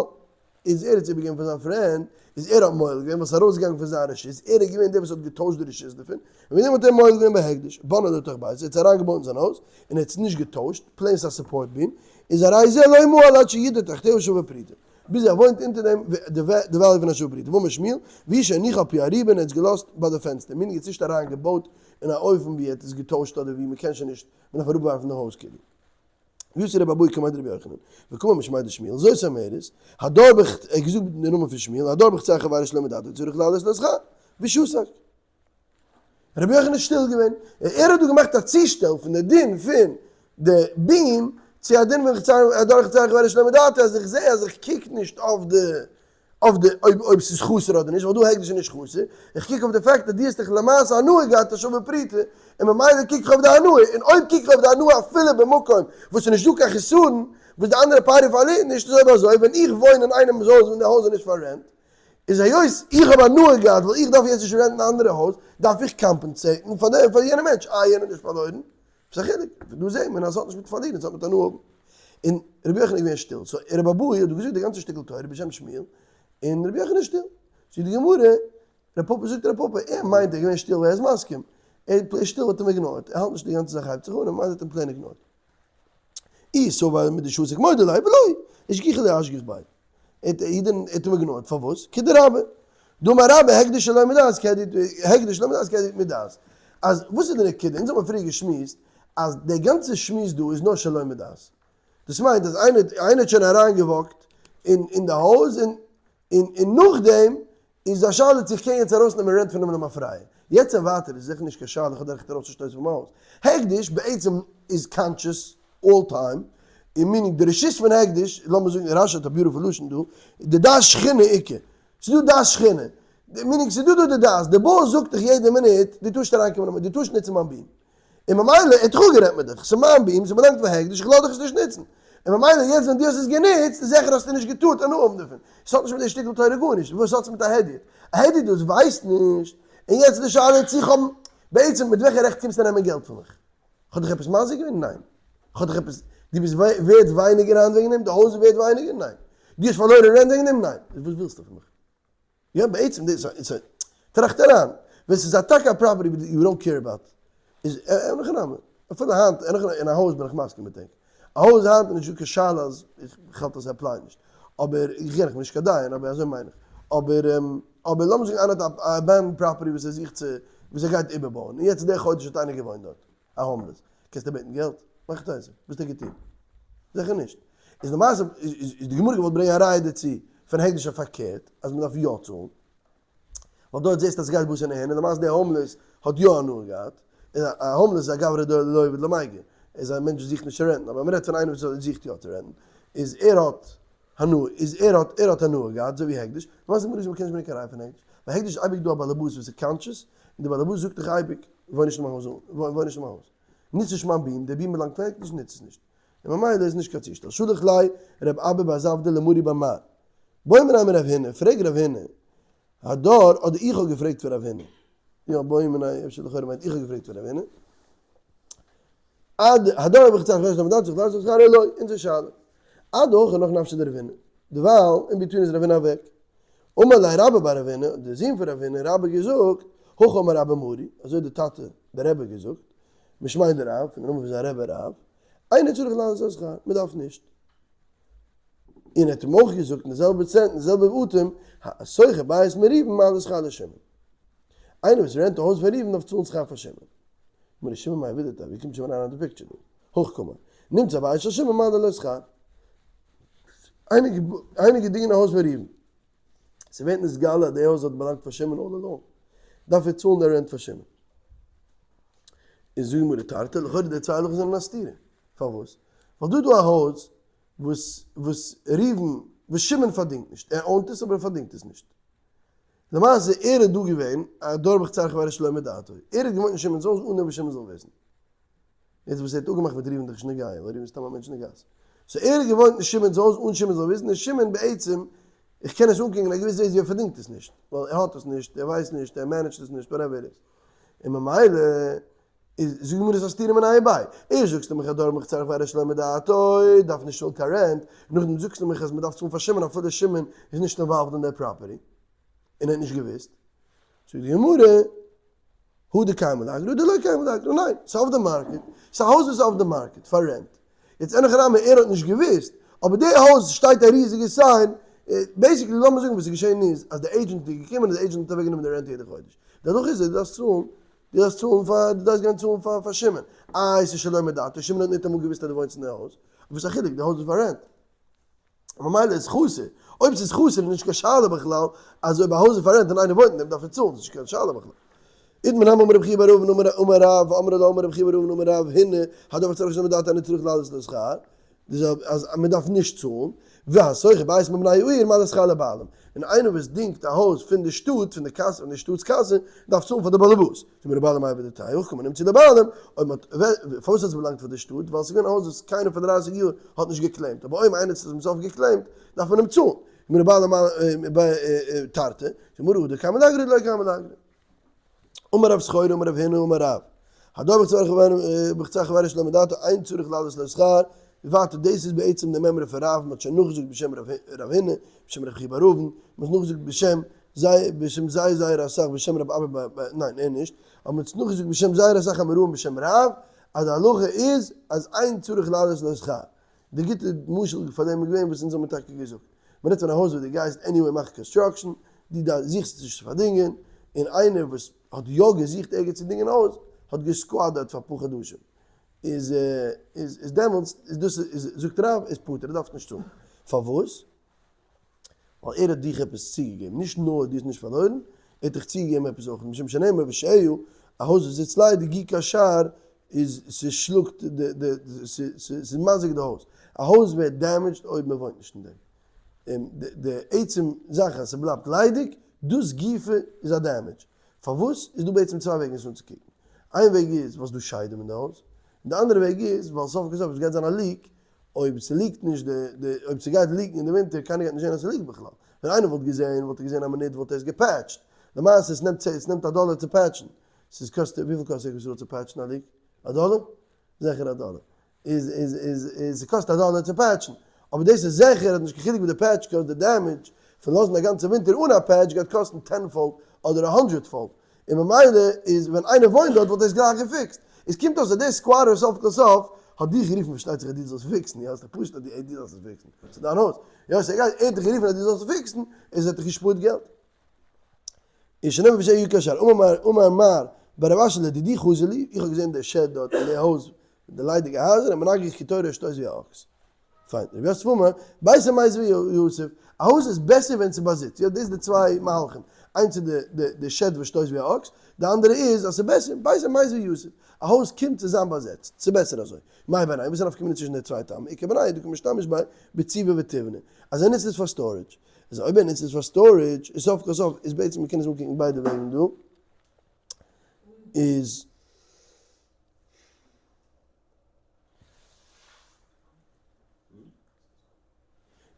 איז ער האט עס איבערגעגעבן פאר זיין friend, איז ער האט מועל געווען ווייל ס'איז ארויסגעגאנגען פון זיין רשות, ער איז געווען דער וואס האט געטוישט די רשות דערפון, און מיט דעם האט ער מועל געווען בהקדש, בנה לתוך ביתו, ער האט עס אריינגעבויט אין זיין הויז, און ער האט עס נישט געטוישט, plain ס'איז א support beam, איז הרי זה לא מעל עד שידור תחתיה שווה פרוטה. ביז ער וואוינט אונטער דעם די value פון א שווה פרוטה, ואמר שמואל, והוא שהניחה על פי ארובה און ער האט עס געלאזט ביי די פענסטער, meaning ער האט עס נישט אריין געבויט אין א אופן ווי ער האט עס געטוישט אדער ווי מען קען שוין נישט, מען דארף אראפווארפן די הויז כאילו. יתיב רבי אבהו קמיה דרבי יוחנן, וקאמר משמיה דשמואל, זאת אומרת, הדר בח, ער האט געזאגט די נאמען פון שמואל, הדר בחצר חבירו שלא מדעתו צריך לעלות לו שכר, ושתק. רבי יוחנן איז שטיל געווען, ער האט דא געמאכט א צושטעל פון די דין פון די beam צו א דין פון חצר הדר בחצר חבירו שלא מדעתו אז איך זע אז איך קוק נישט אויף די אויף די אויב אויב ס'איז חסר אדער נישט, ווייל דא הקדש איז נישט חסר, איך קוק אויף די fact אז דו האסט דיך למעשה הנאה געהאט א שווה פרוטה, און ממילא קוק איך אויף די הנאה, און אויב קוק איך אויף די הנאה אפילו במקום וואס ס'איז נישט דא קיין חסרון, וואס די אנדערע party פארלירט נישט, איז אויב אזוי ווען איך וואוין אין איינעמ'ס הויז און די הויז איז נישט פאר rent, איז היות איך האב הנאה געהאט ווייל איך דארף יעצט נישט rent ן א אנדערע הויז, דארף איך compensate ן פאר דעם פאר יענע מענטש, איי יענער האט נישט פארלוירן? וואס איז א חילוק? פון דא זעהט מען אז ס'האט נישט מיט פארלירן, ס'האט מיט הנאה האבן. און רבי יוחנן איז געווען שטיל, so רבי אבהו האט דא געזאגט די גאנצע שטיקל תורה בשם שמואל, און רבי יוחנן איז שטיל. זאגט די גמרא, רב פפא זאגט רב פפא, ער מיינט ער איז געווען שטיל ווייל ער איז מסכים, ער איז שטיל האט אים ignore ט, ער האלט נישט די גאנצע זאך הייבט זיך אן, ער מיינט ער האט אים plain ignore ט. אי סבר מדשתיק מודה ליה ולא אשגוחי לא אשגח ביה. ער האט אים ignore ט, פארוואס? כדרבה. דאמר רבה הקדש שלא מדעת כהדיוט הקדש שלא מדעת כהדיוט מדעת. אז וואס איז די נקודה? אונז האבן פריער געשמועסט אז דער גאנצער שמועס דא איז נאר שלא מדעת. דאס מיינט אז איינער איינער האט שוין אריינגע walk ט אין אין די הויז און און און נאכדעם איז א שאלה צו איך קען יעצט ארויסנעמען rent פון אים למפרע. יעצט און ווייטער איז זיכער נישט קיין שאלה איך האב די רעכט ארויסצושטויסן פון מיין הויז. הקדש בעצם איז conscious all time, און meaning די רשות פון הקדש, לאמיר זאגן רשי האט א beautiful לשון דא, די דעת שכינה איכא. ס'איז דא דעת שכינה. meaning ס'איז דא דא די דעת, די boss זאגט דיך יעדע מינוט, דו טארסט אריינקומען, דו טארסט נוצן מיין beam. און ממילא ער האט דאך אפגערעדט מיט דיך, ס'איז מיין beam, ס'באלאנגט פאר הקדש, איך לאז דיך עס נישט נוצן. און ממילא יעצט ווען דו האסט עס גענוצט, איז זיכער האסטו נישט געטארט הנאה האבן דערפון. ס'האט נישט מיט די שטיקל תורה גארנישט, וואס האט עס מיט א הדיוט? א הדיוט וואס ווייסט נישט, און יעצט איז די שאלה צו איך האב, בעצם מיט וועלכע רעכט קומסטו נעמען געלט פון מיך? כ'האב דיך עפעס מזיק געווען? ניין. כ'האב דיך עפעס, דו ביסט ווערד ווייניגער היינט וועגן דעם? די הויז איז ווערד ווייניגער? ניין. דו האסט פארלוירן rent וועגן דעם? ניין. איז וואס ווילסטו פון מיך? יא בעצם דאס איז טראכט אריין ווען ס'איז א טאקע א property וואס you don't care about איז אין הכי נמי אפילו היינט אין הכי נמי אין א הויז בין איך מסכים מיט ענק א הויז היינט איז נישטא קיין שאלה אז איך האלט אז ס'apply ט נישט אבער איך גיי איך בין נישט קיין דיין אבער אזוי מיין איך אבער אבער לאמיר זאגן איינער האט א abandoned property וואס ער זוכט צו וואס ער גייט איבערבויען און יעצט די חודש האט איינער געוואוינט דארט א homeless, קענסט אים בעטן געלט? מאך טובה, וואס האט ער געטון? זיכער נישט. איז למעשה איז די גמרא געוואלט ברענגען א ראיה דערצו פון הקדש אויף פארקערט אז מען דארף יא צאלן, ווייל דארט זעסטו אז ס'גייט בתר נהנה, למעשה דער homeless האט יא הנאה געהאט, און א homeless איז א גברא דלא עביד למיגר, ער איז א מענטש וואס זוכט נישט צו rent ן, אבער מען רעדט פון איינער וואס זוכט יא צו rent ן, איז ער האט הנאה, איז ער האט ער האט הנאה געהאט אזוי ווי הקדש, למעשה גמרא זאגט מען קען נישט ברענגען קיין ראיה פון הקדש, ווייל הקדש איז אייביג דא א באלעבאס וואס איז conscious, און דער באלעבאס זאגט דיך אייביג, וואוין נישט אין מיין הויז, וואוין נישט אין מיין הויז, נוץ נישט מיין beam, דער beam באלאנגט פאר הקדש, נוץ עס נישט. און ממילא איז נישט קיין צושטעל. שלח ליה רב אבא בר זבדא למרי בר מר. בעא מיניה מרב הונא, פרעג רב הונא, הדר, אדער איך האב געפרעגט פון רב הונא. יא, בעא מיניה, אפשר לכאורה מיינט איך האב געפרעגט פון רב הונא. עד הדר האב איך געצייכנט פארשט דעם דארט זיך דארט זיך זכריה לוי, אונזער שאלה. עד הכא נח נפשיה דרב הונא. דערווייל in between איז רב הונא אוועק. אמר ליה רבה בר רב הונא, דער זון פון רב הונא, רבה געזאגט, הכי אמר אבא מרי, אזוי האט דער טאטע דער רבי געזאגט, משמיה דרב, פון די נאמען פון זיין רבי רב, אינו צריך לעלות שכר, מען דארף נישט. און ער האט אים אויך געזאגט אין די זעלבע צענט, אין די זעלבע אטעם, השוכר בית מראובן מעלה שכר לשמעון. איינער וואס rent א הויז פון ראובן דארף צאלן שכר פאר שמעון. גמרא שמעון מאי עבידתיה, ווי קומט שמעון אריין אין די picture דא? הכי קאמר, נמצא בית של שמעון מעלה לו שכר. איינער געדינגען א הויז פון ראובן, ס'ווערט נתגלה אז די הויז האט באלאנגט פאר שמעון all along, דארף ער צאלן די rent פאר שמעון. איז זאגט גמרא תרתי, לכאורה די צוויי הלכות זענען א סתירה. פארוואס? ווייל דא איז דא א הויז וואס וואס ראובן וואס שמעון פארדינגט נישט, ער own ט עס אבער ער פארדינגט עס נישט. למעשה ער איז דא געווען א הדר בחצר חבירו שלא מדעתו, ער האט געוואוינט אין שמעון'ס הויז אן דעם וואס שמעון זאל וויסן. יעצט וואס ער האט אפגעמאכט מיט ראובן איז דאך נישט נוגע, ווייל ראובן איז סתם א מענטש אין די גאס. so ער האט געוואוינט אין שמעון'ס הויז אן שמעון זאל וויסן, און שמעון בעצם, איך קען עס אנקוקן אין א געוויסע וועג ווי ער פארדינגט עס נישט, ווייל ער האט עס נישט, ער ווייסט נישט, ער manage ט עס נישט, whatever it is. און ממילא איז זאג מיר איז א סתירה מיניה וביה. ערשט זאגסטו מיך הדר בחצר חבירו שלא מדעתו דארף נישט צאלן קיין rent, נאכדעם זאגסטו מיך אז מ'דארף צאלן פאר שמעון אפילו שמעון איז נישט involved אין דער property און ער האט נישט געוואוסט. זאגט די גמרא, הא דקיימא לאגרא הא דלא קיימא לאגרא, ניין, ס'איז אויף די market, ס'איז א הויז וואס איז אויף די market פאר rent, יעצט אין הכי נמי ער האט נישט געוואוסט, אבער די הויז שטייט א ריזיגע sign, basically לאמיר זאגן וואס איז געשען איז אז די agent איז געקומען און די agent האט אוועקגענומען די rent יעדע חודש, דערנאך איז ער דו דארפסט צאלן. דו דארפסט צאלן פאר, דו דארפסט גיין צאלן פאר פאר שמעון. איי ס'איז שלא מדעתו, שמעון האט ניטאמאל געוואוסט אז דו וואוינסט אין די הויז. וואס איז א חילוק, די הויז איז פאר rent. ממילא איז חסר. אויב ס'איז חסר איז נישט קיין שאלה בכלל אז אויב א הויז איז פאר rent און איינער וואוינט אין דעם דארף ער צאלן, ס'איז נישט קיין שאלה בכלל. איתמר נמי אמר רבי חייא בר אבין אמר אמר רב ואמרי לה אמר רבי חייא בר אבין אמר רב הנה הדבר צריך שלא מדעתו אינו צריך לעלות לו שכר, די זעלבע אז מען דארף נישט צאלן, והשוכר בית מבני העיר מעלה שכר לבעלים, און איינער וואס דינגט א הויז פון די שטאט, פון די קאסע, פון די שטאט'ס קאסע, דארף צאלן פאר די באלעבאס, זאגט מיר לבעלים אייביג די טייער, קומען אים צו די בעלים, אויב מען האט, פארוואס האט עס באלאנגט פאר די שטאט, ווייל עס איז געווען א הויז וואס קיינער פאר דרייסיג יאר האט נישט געקלעימט, אבער אויב איינער האט עס צום סוף געקלעימט, דארף מען אים צאלן, זאגט מיר לבעלים תרתי, זאגט מיר אדער קיימא לאגרא אדער לא קיימא לאגרא. אמר רב סחורה אמר רב הונא אמר רב, הדבר צריך בחצר חברו שלא מדעתו אין צריך לעלות לו שכר, ווייטער דאס איז בעצם די מימרא פון רב, מען האט שוין נאכגעזאגט בשם רב הונא, בשם רב חייא בר אבין, מען האט נאכגעזאגט בשם זיי בשם זייער זייער אסאך בשם רב אבא ב ב ניין ער נישט, אבער מען האט נאכגעזאגט בשם זייער אסאך אמוראים בשם רב, אז די הלכה איז אז אין צריך לעלות לו שכר. די גוטע משל פאר דעם איז געווען וואס אונז האבן טאקע געזאגט. מען רעדט פון א הויז וואס דו גייסט anyway מאכן construction, דו זוכסט נישט צו פארדינגען, און איינער וואס האט יא געזוכט ערגעץ צו דינגען א הויז, האט געסקוואט דארט פאר אפאר חדשים, איז איז איז דעמאלטס איז דאס איז זאגט רב איז פטור ער דארף נישט צאלן. פארוואס? ווייל ער האט דיך עפעס צוגעגעבן, נישט נאר דו האסט נישט פארלוירן, ער האט דיך צוגעגעבן עפעס אויך, משום שנאמר ושעיה, א הויז וואס זיצט ליידיג כשער איז ס'שלאגט די די ס'איז מזיק די הויז, א הויז ווערט damaged אויב מען וואוינט נישט אין דעם, און די עצם זאך אז ס'בלייבט ליידיג, דאס גופא איז א damage, פארוואס? איז דא בעצם צוויי וועגן עס אנצוקוקן, איין וועג איז ווייל ס'דא שדים אין די הויז, און די אנדערע וועג איז ווייל סוף כל סוף עס גייט זיין א leak, אויב ס'ליעקט נישט די די אויב ס'גייט ליעקן אין די ווינטער קיינער גייט נישט זען אז ס'ליעקט בכלל, ווען איינער וואלט געזען וואלט ער געזען א מינוט וואלט ער עס געפעטשט, למעשה עס נעמט עס נעמט א דאלער צו פעטשן, ס'איז קאסט וויפיל קאסט עס צו פעטשן א leak? א דאלער? זיכער א דאלער. איז איז איז איז ס'קאסט א דאלער צו פעטשן, אבער דאס איז זיכער אז נישט קיין חילוק ווי די patch קאסט די damage פון לאזן א גאנצע ווינטער אן א patch גייט קאסטן tenfold אדער א hundredfold, און ממילא איז ווען איינער וואוינט דארט וואלט ער עס גלייך געפיקסט. איז קומט אויס אז דער squatter סוף כל סוף האט דיך גערופן פארשטייט זיך אז דו זאלסט פיקסן, יא ס'איז פשוט אז דו זאלסט עס פיקסן, ס'איז דיין הויז, יא ס'איז עגאל, ער האט דיך גערופן אז דו זאלסט פיקסן, איז ער האט דיך געשפארט געלט. איז שנאמר ושעיה כשער, אמר אמר מר בר רב אשי לדידי חזי לי, איך האב געזען די shed דארט אין די הויז, די ליידיגע הייזער, און מנגח כתורא שטויס ווי א אקס. פיין, רבי יוסף אמר, ביתו מיתיב ויתיב, א הויז איז בעסער ווען ס'איז באזיצט, יא דאס איז די צוויי מהלכים, איינס איז די די די shed וואס שטויסט ווי א אקס, די אנדערע איז אז ס'איז בעסער, ביתו מיתיב ויתיב, א הויז קומט צו זיין באזעצט, ס'איז בעסער אזוי. מאי בינייהו, וואס איז נפקא מינה צווישן די צוויי טעמים, איכא בינייהו דקא משתמש ביה בציבי וטיבנא, אז ער נוצט עס פאר storage, איז אויב ער נוצט עס פאר storage, איז סוף כל סוף איז בעצם מ'קען עס אנקוקן ביידע וועגן דא, איז.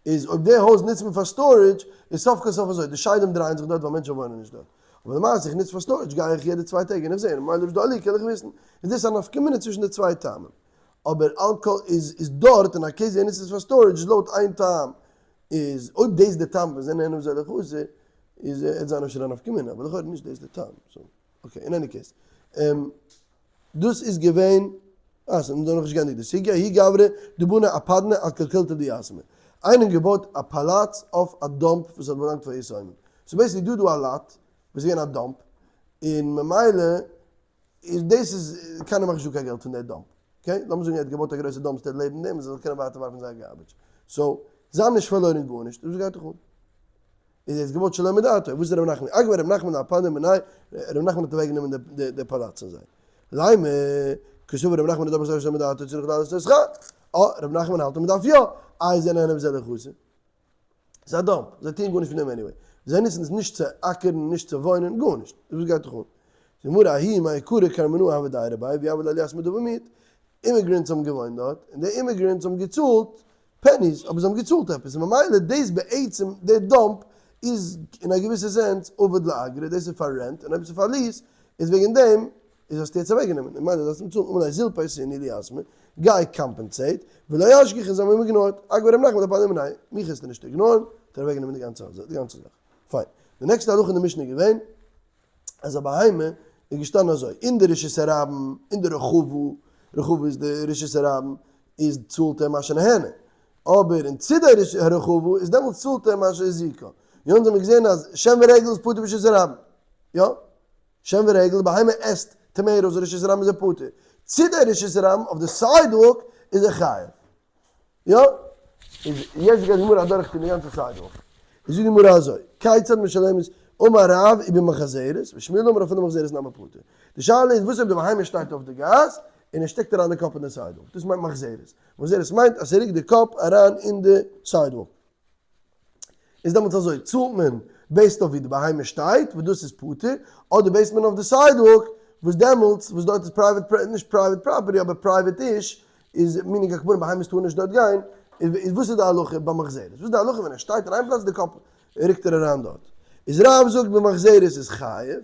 איז אויב די הויז נוצט מען פאר storage איז סוף כל סוף אזוי די שדים דרייען זיך דארט ווייל מענטשן וואוינען נישט דארט אבער למעשה איך נוץ פאר storage גיי איך יעדע צוויי טעג און איך זעה און ממילא אויב איז דא א leak קען איך וויסן איז דאס א נפקא מינה צווישן די צוויי טעמים אבער על כל איז איז דארט אין א case ווי ער נוצט עס פאר storage לויט איין טעם איז אויב דאס איז די טעם וואס זענען אינעם זעלע חסר איז עט זיין אפשר א נפקא מינה אבער לכאורה נישט דאס די טעם so okay אין any case דאס איז געווען, אה, ס'איז נאך נישט געענדיגט די סוגיא, ההוא גברא דבני אפדנא אקלקולתא דיתמי. איינער האט געבויט א פאלאץ אויף א dump וואס האט באלאנגט פאר יתומים. סאו basically דא דא א lot וואס איז געווען א dump, און ממילא איז דאס איז, קיינער מאכט נישט דא קיין געלט פון די dump. okay? לאמיר זאגן ער האט געבויט א גרויסע dumpster לעבן דעם, זאל זיך קענען ווייטער ווארפן זייער garbage. so, זיי האבן נישט פארלוירן גארנישט, וואס גייט דיך אן? איז ער איז געבויט שלא מדעתו, וואס איז ר' נחמן? אגב ר' נחמן אפדנא מנייהו, ר' נחמן האט אוועק גענומען די פאלאץ פון זיי. לימא, קסבר ר' נחמן הדבר צריך שלא מדעתו צריך לעלות לו שכר. אה, ר' נחמן האלט אז מען דארף יא, איי זיי נהנה מזה לחסר. ס'איז א dump, זיי טוען גארנישט פון דעם anyway. זיי נוצן עס נישט צו אקערן, נישט צו וואוינען, גארנישט. וואס גייט דיך אן? גמרא ההיא מעיקרא קרמנאה הוה דיירי ביה והוה להו ליתמי דבר מיעוט. immigrants האבן געוואוינט דארט, און די immigrants האבן געצאלט pennies, אבער זיי האבן געצאלט עפעס, און ממילא דאס בעצם די dump איז אין א געוויסע sense עביד לאגרא, דאס איז פאר rent, און אויב עס איז פאר lease איז וועגן דעם איז האסטו יעצט אוועקגענומען, און ממילא דארפסטו אים צאלן, אמר ליה זיל פייסינהו ליתמי, גיי compensate, ולא אשגחו און זיי האבן אים איגנארט, אגב ר' נחמן אפדנא מנייהו, מיך העסטו נישט איגנארן, האט ער אוועקגענומען די גאנצע זאך. פיין. די נעקסטע הלכה אין די משנה איז געווען. אז א בהמה איז געשטאנען אזוי אין די רשות הרבים, אין די רחבה, רחבה איז די רשות הרבים, איז צאלט ער מה שנהנה, אבער אין צידי הרחבה איז דעמאלטס צאלט ער מה שהזיקה. יא אונז האמיר געזען אז שן ורגל איז פטור ברשות הרבים, יא? שן ורגל, די בהמה עסט tomatoes אין רשות הרבים איז ער פטור, צידי רשות הרבים אויף די sidewalk איז ער חייב. יא? איז יעצט גייט די גמרא אדורך טון די גאנצע sidewalk. איז זאגט די גמרא אזוי, כיצד משלמת אמר רב ובמחזרת, ושמואל אמר אפילו מחזרת נמי פטור. די שאלה איז וואס אויב די בהמה שטייט אויף די גאס און ער שטעקט אריין די קאפ אין די sidewalk, דאס מיינט מחזרת. מחזרת מיינט אז ס'רוקט די קאפ אריין אין די sidewalk. איז דעמאלטס אזוי, צאלט מען based אויף ווי די בהמה שטייט, וואס דאס איז פטור, אדער base ט מען אויף די sidewalk, וואס דעמאלטס, וואס דארט איז private, נישט private property, אבער private איש, איז meaning הכוונה בהמות טארן נישט דארט גיין, איז וואס איז די הלכה ביי מחזרת? וואס איז די הלכה ווען ער שטייט אין איין פלאץ די קאפ רוקט ער אריין דארט? איז רב זאגט במחזרת איז חייב,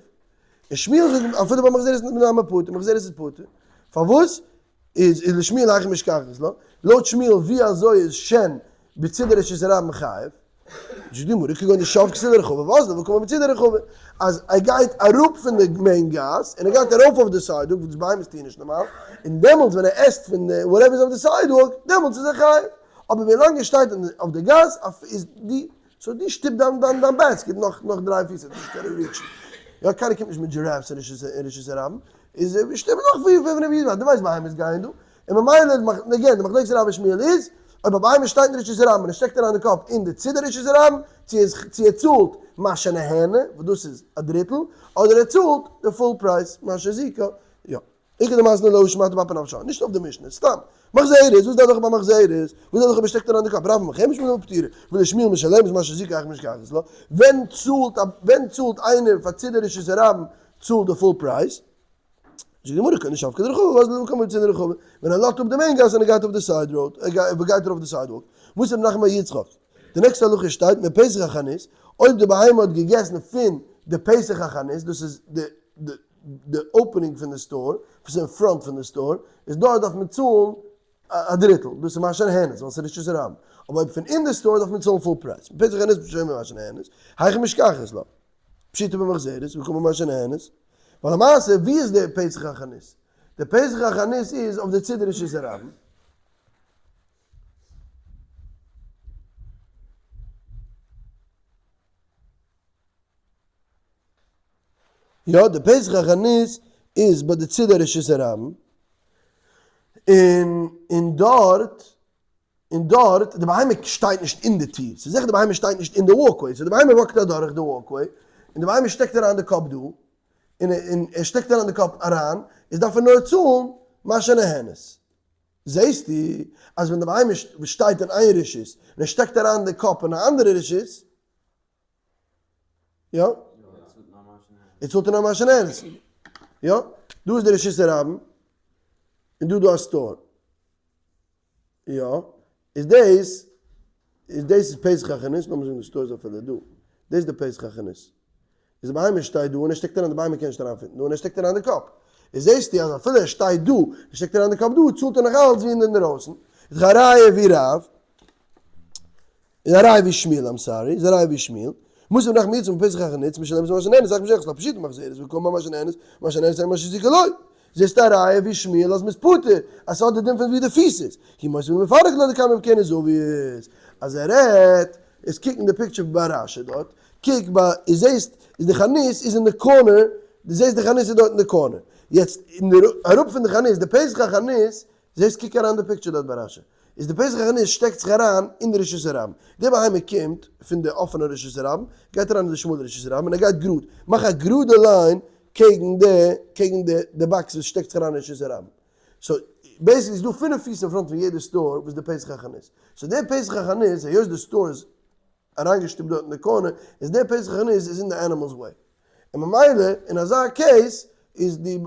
און שמואל זאגט אפילו ביי מחזרת נמי פטור, מחזרת איז פטור, פארוואס? איז איז לשמואל היכי משכחת לה, לויט שמואל ווי אזוי איז שן בצידי רשות הרבים חייב? זאגט די גמרא כגון דשבקתיה לרחבה ואזלא וקאמר בצידי רחבה, אז ער גייט אראפ פון די main גאס און ער גייט ארויף אויף די sidewalk וואס בהמות טוען נישט נארמאל, און דעמאלטס ווען ער עסט פון די whatever איז אויף די sidewalk דעמאלטס איז ער חייב, אבער ווי לאנג ער שטייט אויף די גאס איז די so די שטופ דיין דיין דיין basket נאך נאך דריי פיס ער וועט נישט קענען reach ן, יא קיינער קומט נישט מיט giraffes אין רשות הרבים, איז שטופ נאך פיר פינף פיס ווייל דו ווייסט בהמות גייען דא, און ממילא again די מחלוקת רב און שמואל איז, אויב א בהמה שטייט אין רשות הרבים און ער שטעקט אריין די קאפ אין די צידי רשות הרבים, צו ער צו ער צאלט מה שנהנה, וואס דאס איז א דריטל, אדער ער צאלט די full price מה שהזיקה, יא. איכא דמתני להא שמעתא באפי נפשה, נישט אויף די משנה, סתם. מחזרת, וואס איז די הלכה ביי מחזרת? וואס איז די הלכה אויב ער שטעקט אריין די קאפ? רב אמר ושמואל אמר פטורה, ולשמואל משלמת מה שהזיקה היכי משכחת לה, ווען צאלט א ווען צאלט איינער פאר צידי רשות הרבים צאלט די full price? זאגט די גמרא כגון דשבקה לרחבה ואזלא וקאמר בצידי רחבה, ווען ער לאזט אפ די main גאס און ער גייט אויף די side road, ער גייט ארויף די sidewalk. מתיב רב נחמן בר יצחק, די נעקסטע הלכה שטייט מפתח החנות, אויב די בהמה האט געגעסן פון די פתח החנות, דאס איז די די opening פון די store, וואס איז אין front פון די store, איז דארט דארף מען צאלן א דריטל, דאס איז מה שנהנית, ווייל ס'איז רשות הרבים, אבער אויב פון אין די store דארף מען צאלן full price, מפתח החנות משלמת מה שנהנית, היכי משכחת לה, פשיטא במחזרת, וקאמר מה שנהנית, ווייל למעשה ווי איז די פתח החנות? די פתח החנות איז אויף די צידי רשות הרבים. יא, די פתח החנות איז ביי די צידי רשות הרבים, און און דארט, און דארט, די בהמה שטייט נישט אין די טיר, ס'איז זיכער די בהמה שטייט נישט אין די walkway, so די בהמה walk ט אדורך די walkway, און די בהמה שטעקט אריין די קאפ דא, און און ער שטעקט אריין די קאפ אריין, איז דארף ער נאר צאלן מה שנהנית. זעסטו אז ווען די בהמה שטייט אין איין רשות, און ער שטעקט אריין די קאפ אין א אנדערע רשות, יא? ער צאלט נאר מה שנהנית. יא? דא איז די רשות הרבים, און דא איז דא א store. יא? איז דאס, איז דאס איז פתח החנות, לאמיר זאגן די store איז אפילו דא. דאס איז די פתח החנות. איז די בהמה שטייט דא און ער שטעקט אריין, די בהמה קען נישט אריינ fit ן דא און ער שטעקט אריין די קאפ. איז זעסטו אז אפילו ער שטייט דא און שטעקט אריין די קאפ דא, צאלט ער נאך אלץ ווי אינדערויסן. איז דאך א ראיה ווי רב. איז א ראיה ווי שמואל, I'm sorry, איז א ראיה ווי שמואל, מתיב רב נחמן בר יצחק מפתח החנות, משלמת מה שנהנית, היכי משכחת לה, פשיטא במחזרת, וקאמר מה שנהנית, מה שנהנית אין מה שהזיקה לא. זעסטו א ראיה ווי שמואל אז מ'איז פטור, אז ס'האט די דין פון ווי די פיס איז. הוא מותיב ומפרק לה דקיימא בקרן זווית. אז ער רעדט, איז קוק אין די picture ביי רשי דארט, קוק ביי, איז זעסט, איז די חנות איז אין די corner, דו זעסט די חנות איז דארט אין די corner. יעצט, אין די, אראפ פון די חנות, די פתח החנות, זעסט קוק אריין די picture דארט ביי רשי. איז די פתח החנות שטעקט זיך אריין אין די רשות הרבים. די בהמה קומט פון די אפענע רשות הרבים, גייט אריין אין די שמאלע רשות הרבים און ער גייט גראד, מאך א גראדע line קעגן די קעגן די די box וואס שטעקט זיך אריין אין רשות הרבים. so basically איז דא פינף פיס אין front פון יעדע store וואס די פתח החנות. so די פתח החנות היות די store איז אריינגעשטופט דארט אין די corner, איז די פתח החנות איז אין די animal's way. און ממילא אין אזא case איז די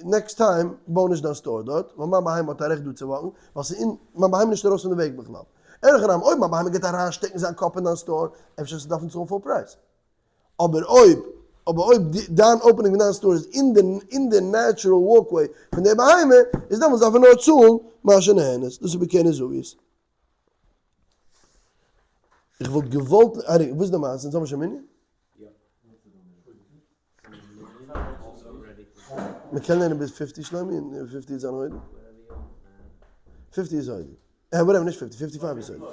next time בוי נישט דיין store דארט, ווייל מיין בהמה האט א רעכט דא צו walk ן, ווייל ס'איז אין, מיין בהמה איז נישט ארויס פון די וועג בכלל. אין הכי נמי אויב מיין בהמה גייט אריינשטעקן זיין קאפ אין דיין store, אפשר וועסטו דארפן צאלן full price. אבער אויב, אבער אויב דיין opening פון דיין store איז אין די, אין די natural walkway פון די בהמה, איז דעמאלטס דארף ער נאר צאלן מה שנהנית. דאס איז בקרן זווית. איך וואלט געוואלט, וואס איז די מעשה? אונז האבן שוין מנין? מען קען לערנען ביז fifty שלומי און fifty איז זיין הוידל. fifty איז הוידל. אה whatever נישט fifty, 55 איז הוידל.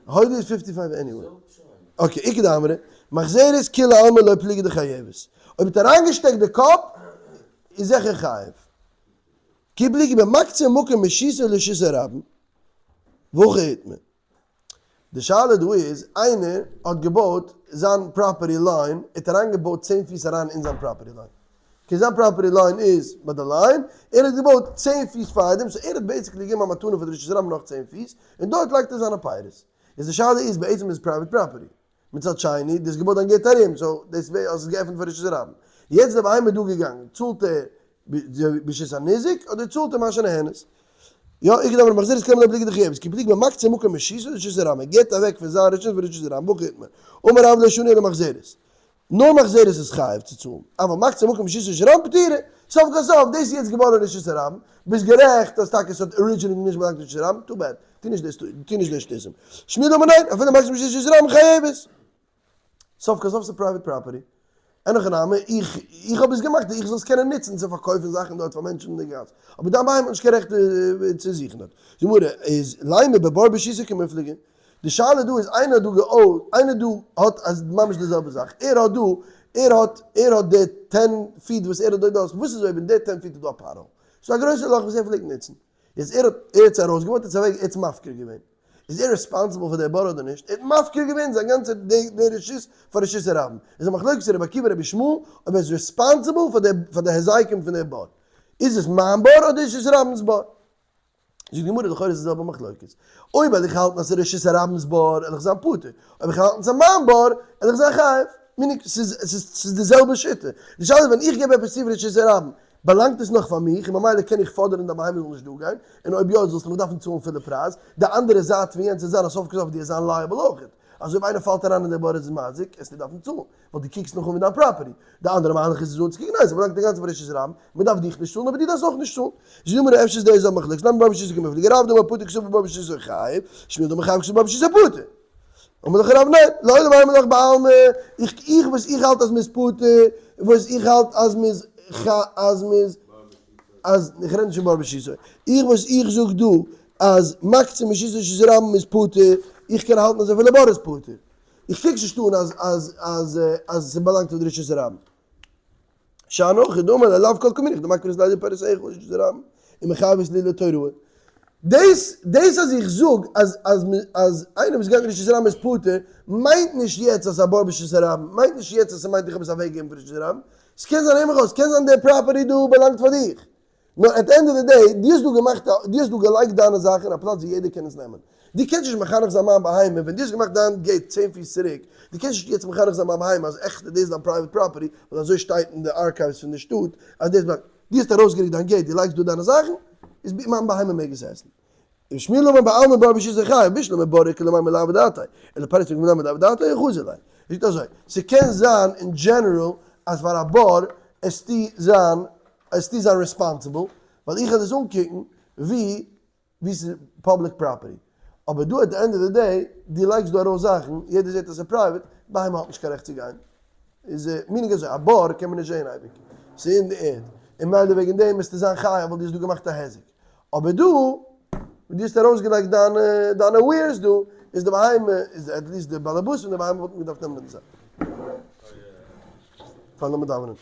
הוידל איז 55 anyway. okay, איכא דאמרי, מחזרת כולי עלמא לא פליגי דחייבת. אויב האט אריינגעשטעקט די קאפ. איז זיכער חייב. כי פליגי במקצה מקום מרשותו לרשות הרבים, והכי איתמר. די שאלה דא איז, איינער האט געבויט זיין property line, ער האט אריינגעבויט 10 פיס אריין אין זיין property line. Okay, זיין property line איז ביי די line, ער האט געבויט 10 פיס פאר דעם, so ער האט basically געגעבן א מתנה פאר די רשות הרבים נאך 10 פיס, און דארט לייגט ער זיינע פירות. איז די שאלה איז, בעצם איז private property. מצד שני, דאס געבויט דיין gate ארום, so דאס האסט עס געעפנט פאר רשות הרבים. יעצט די בהמה דא געגאנגען, צאלט ער ברשות הניזק אדער צאלט ער מה שנהנית? יא, איכא דאמרי מחזרת קען מען פליגא דחייבת, כי פליגי במקצה מקום מרשותו לרשות הרבים, ער געבט אוועק פון זיין רשות פאר רשות הרבים, והכי איתמר. אמר רב לא שנו אלא מחזרת. נאר מחזרת איז חייב צו צאלן, אבל מקצה מקום מרשותו לרשות הרבים פטורה. סוף כל סוף, דאס איז יעצט געווארן רשות הרבים, ביסט גערעכט אז טאקע עס האט originally נישט באלאנגט רשות הרבים, too bad, טו נישט דאס, טו נישט די שטותים. שמואל אמר ניין, אפילו מקצה מרשותו לרשות הרבים חייבת. סוף כל סוף ס'איז private property. אין הכי נמי, איך האב עס געמאכט איך זאל עס קענען נוצן צו פארקויפן זאכן דארט פאר מענטשן אין די גאס. אבער דיין בהמה האט נישט קיין רעכט צו זוכן דארט. די גמרא איז לימא בבור ברשותו קמיפלגי. די שאלה דא איז איינער האט דא געאוינט, איינער דא האט אז ממש די זעלבע זאך, ער האט דא, ער האט די 10 feet וואס ער האט דא דאס, וואס איז אויב אין די 10 feet איז דא א pothole? ס'איז א גרויסע לאך וואס ער פלעגט נוצן. יעצט ער האט עס ארויסגעבויט, ער האט עס אוועק, ער האט עס מפקיר געווען. איז ער responsible פאר די בור אדער נישט? ער האט מפקיר געווען זיין גאנצע די רשות פאר רשות הרבים. איז א מחלוקת רבי עקיבא רבי ישמעאל אויב ער איז responsible פאר די היזקים פון די בור. איז עס מיין בור אדער איז עס רבים'ס בור? זאגט די גמרא לכאורה איז די זעלבע מחלוקת. אויב וועל איך האלטן אז ס'איז רשות הרבים'ס בור, וועל איך זיין פטור. אויב איך האלט ס'איז מיין בור, וועל איך זיין חייב. meaning, ס'איז די זעלבע שיטה. די שאלה איז ווען איך געב עפעס צו פאר רשות הרבים, באלאנגט עס נאך פאר מיך, און ממילא קען איך פאדערן די בהמה זאל נישט דא גיין, און אויב יא זאלסטו מיך דארפן צאלן פולע פרייז. די אנדערע זייט פון יענץ איז זיין אז סוף כל סוף דו זיין liable אויכעט. אז אויב איינער פאלט אריין אין די בור איז עס מזיק, עסטו דארפן צאלן, ווייל דו קוקסט נאך אן ווי דיין property. די אנדערע מהלך איז עס אנצוקוקן, ניין, ס'באלאנגט אינגאנצן פאר רשות הרבים, מ'דארף דיך נישט צאלן, אבער דו דארפסט אויך נישט צאלן. זאגט די גמרא, אפשר איז דאס א מחלוקת, לימא בור ברשותו קמיפלגי, רב דאמר פטור כסבור בור ברשותו חייב, שמואל דאמר חייב כסבור בור ברשותו פטור. אמר לך רב ניין, לעולם אימא לך בעלמא, איך וואס איך האלט אז מ'איז פטור, וואס איך האלט אז מ'איז אז מ'איז אז איך רעד נישט פון בור ברשותו, איך וואס איך זאג דא אז מקצה מרשותו לרשות הרבים איז פטור, איך קען האלטן אז אפילו בור איז פטור. איך קוק נישט אן אז ס'באלאנגט צו די רשות הרבים. שאני הכא דאמר ליה לאו כל כמינך דמקפת ליה לפירותיך לרשות הרבים ומחייבת ליה לתוראי. דאס אז איך זאג אז איינער וואס גייט רשות הרבים איז פטור, מיינט נישט יעצט אז ס'איז א בור ברשות הרבים, מיינט נישט יעצט אז ס'מיינט איך האב עס אוועקגעגעבן פאר רשות הרבים. ס'קען זיין הער מיך אויס, ס'קען זיין די property דא באלאנגט פאר דיך. נאר at end of the day, דו האסט דא געמאכט א, דו האסט דא געלייגט דיינע זאכן אין א פלאץ ווי יעדער קען עס נעמען. דו קענסט נישט מחנך זיין מיין בהמה, ווען דו האסט געמאכט דיין gate 10 פיס צוריק, דו קענסט נישט יעצט מחנך זיין מיין בהמה אז עכט דאס איז דיין private property, ווייל אזוי שטייט אין די archives פון די שטאט אז דאס באלאנגט. דו האסט ארויסגערוקט דיין gate, דו לייגסט דא דיינע זאכן, איז מיין בהמה מעג עס עסן. ושמואל אמר בעלמא בור ברשותו חייב, בשלמא בור איכא למימר לאו אדעתיה, אלא פירות מגמלא לאו דעתיה חזי ליה. זאגט אזוי, ס'קען זיין אין general אז פאר א בור עסטו זיין עסטו זיין responsible, ווייל איך וועל עס אנקוקן ווי ס'איז public property. אבער דא at the end of the day, דו לייגסט דא ארויס זאכן, יעדער זעט אז ס'איז private, בהמה האט נישט קיין רעכט צו גיין. איז meaning אזוי, א בור קען מען נישט זען אייביג, ס'איז אין די ערד, און מילא וועגן דעם מוזטו זיין חייב ווייל דו האסט דא געמאכט א היזק. אבער דא, ווען דו האסט ארויסגעלייגט דיינע wares דא, איז די בהמה, איז at least די באלעבאס פון די בהמה וואלט מען געדארפט נעמען אין די זייט. פאר לאמיר דאווענען.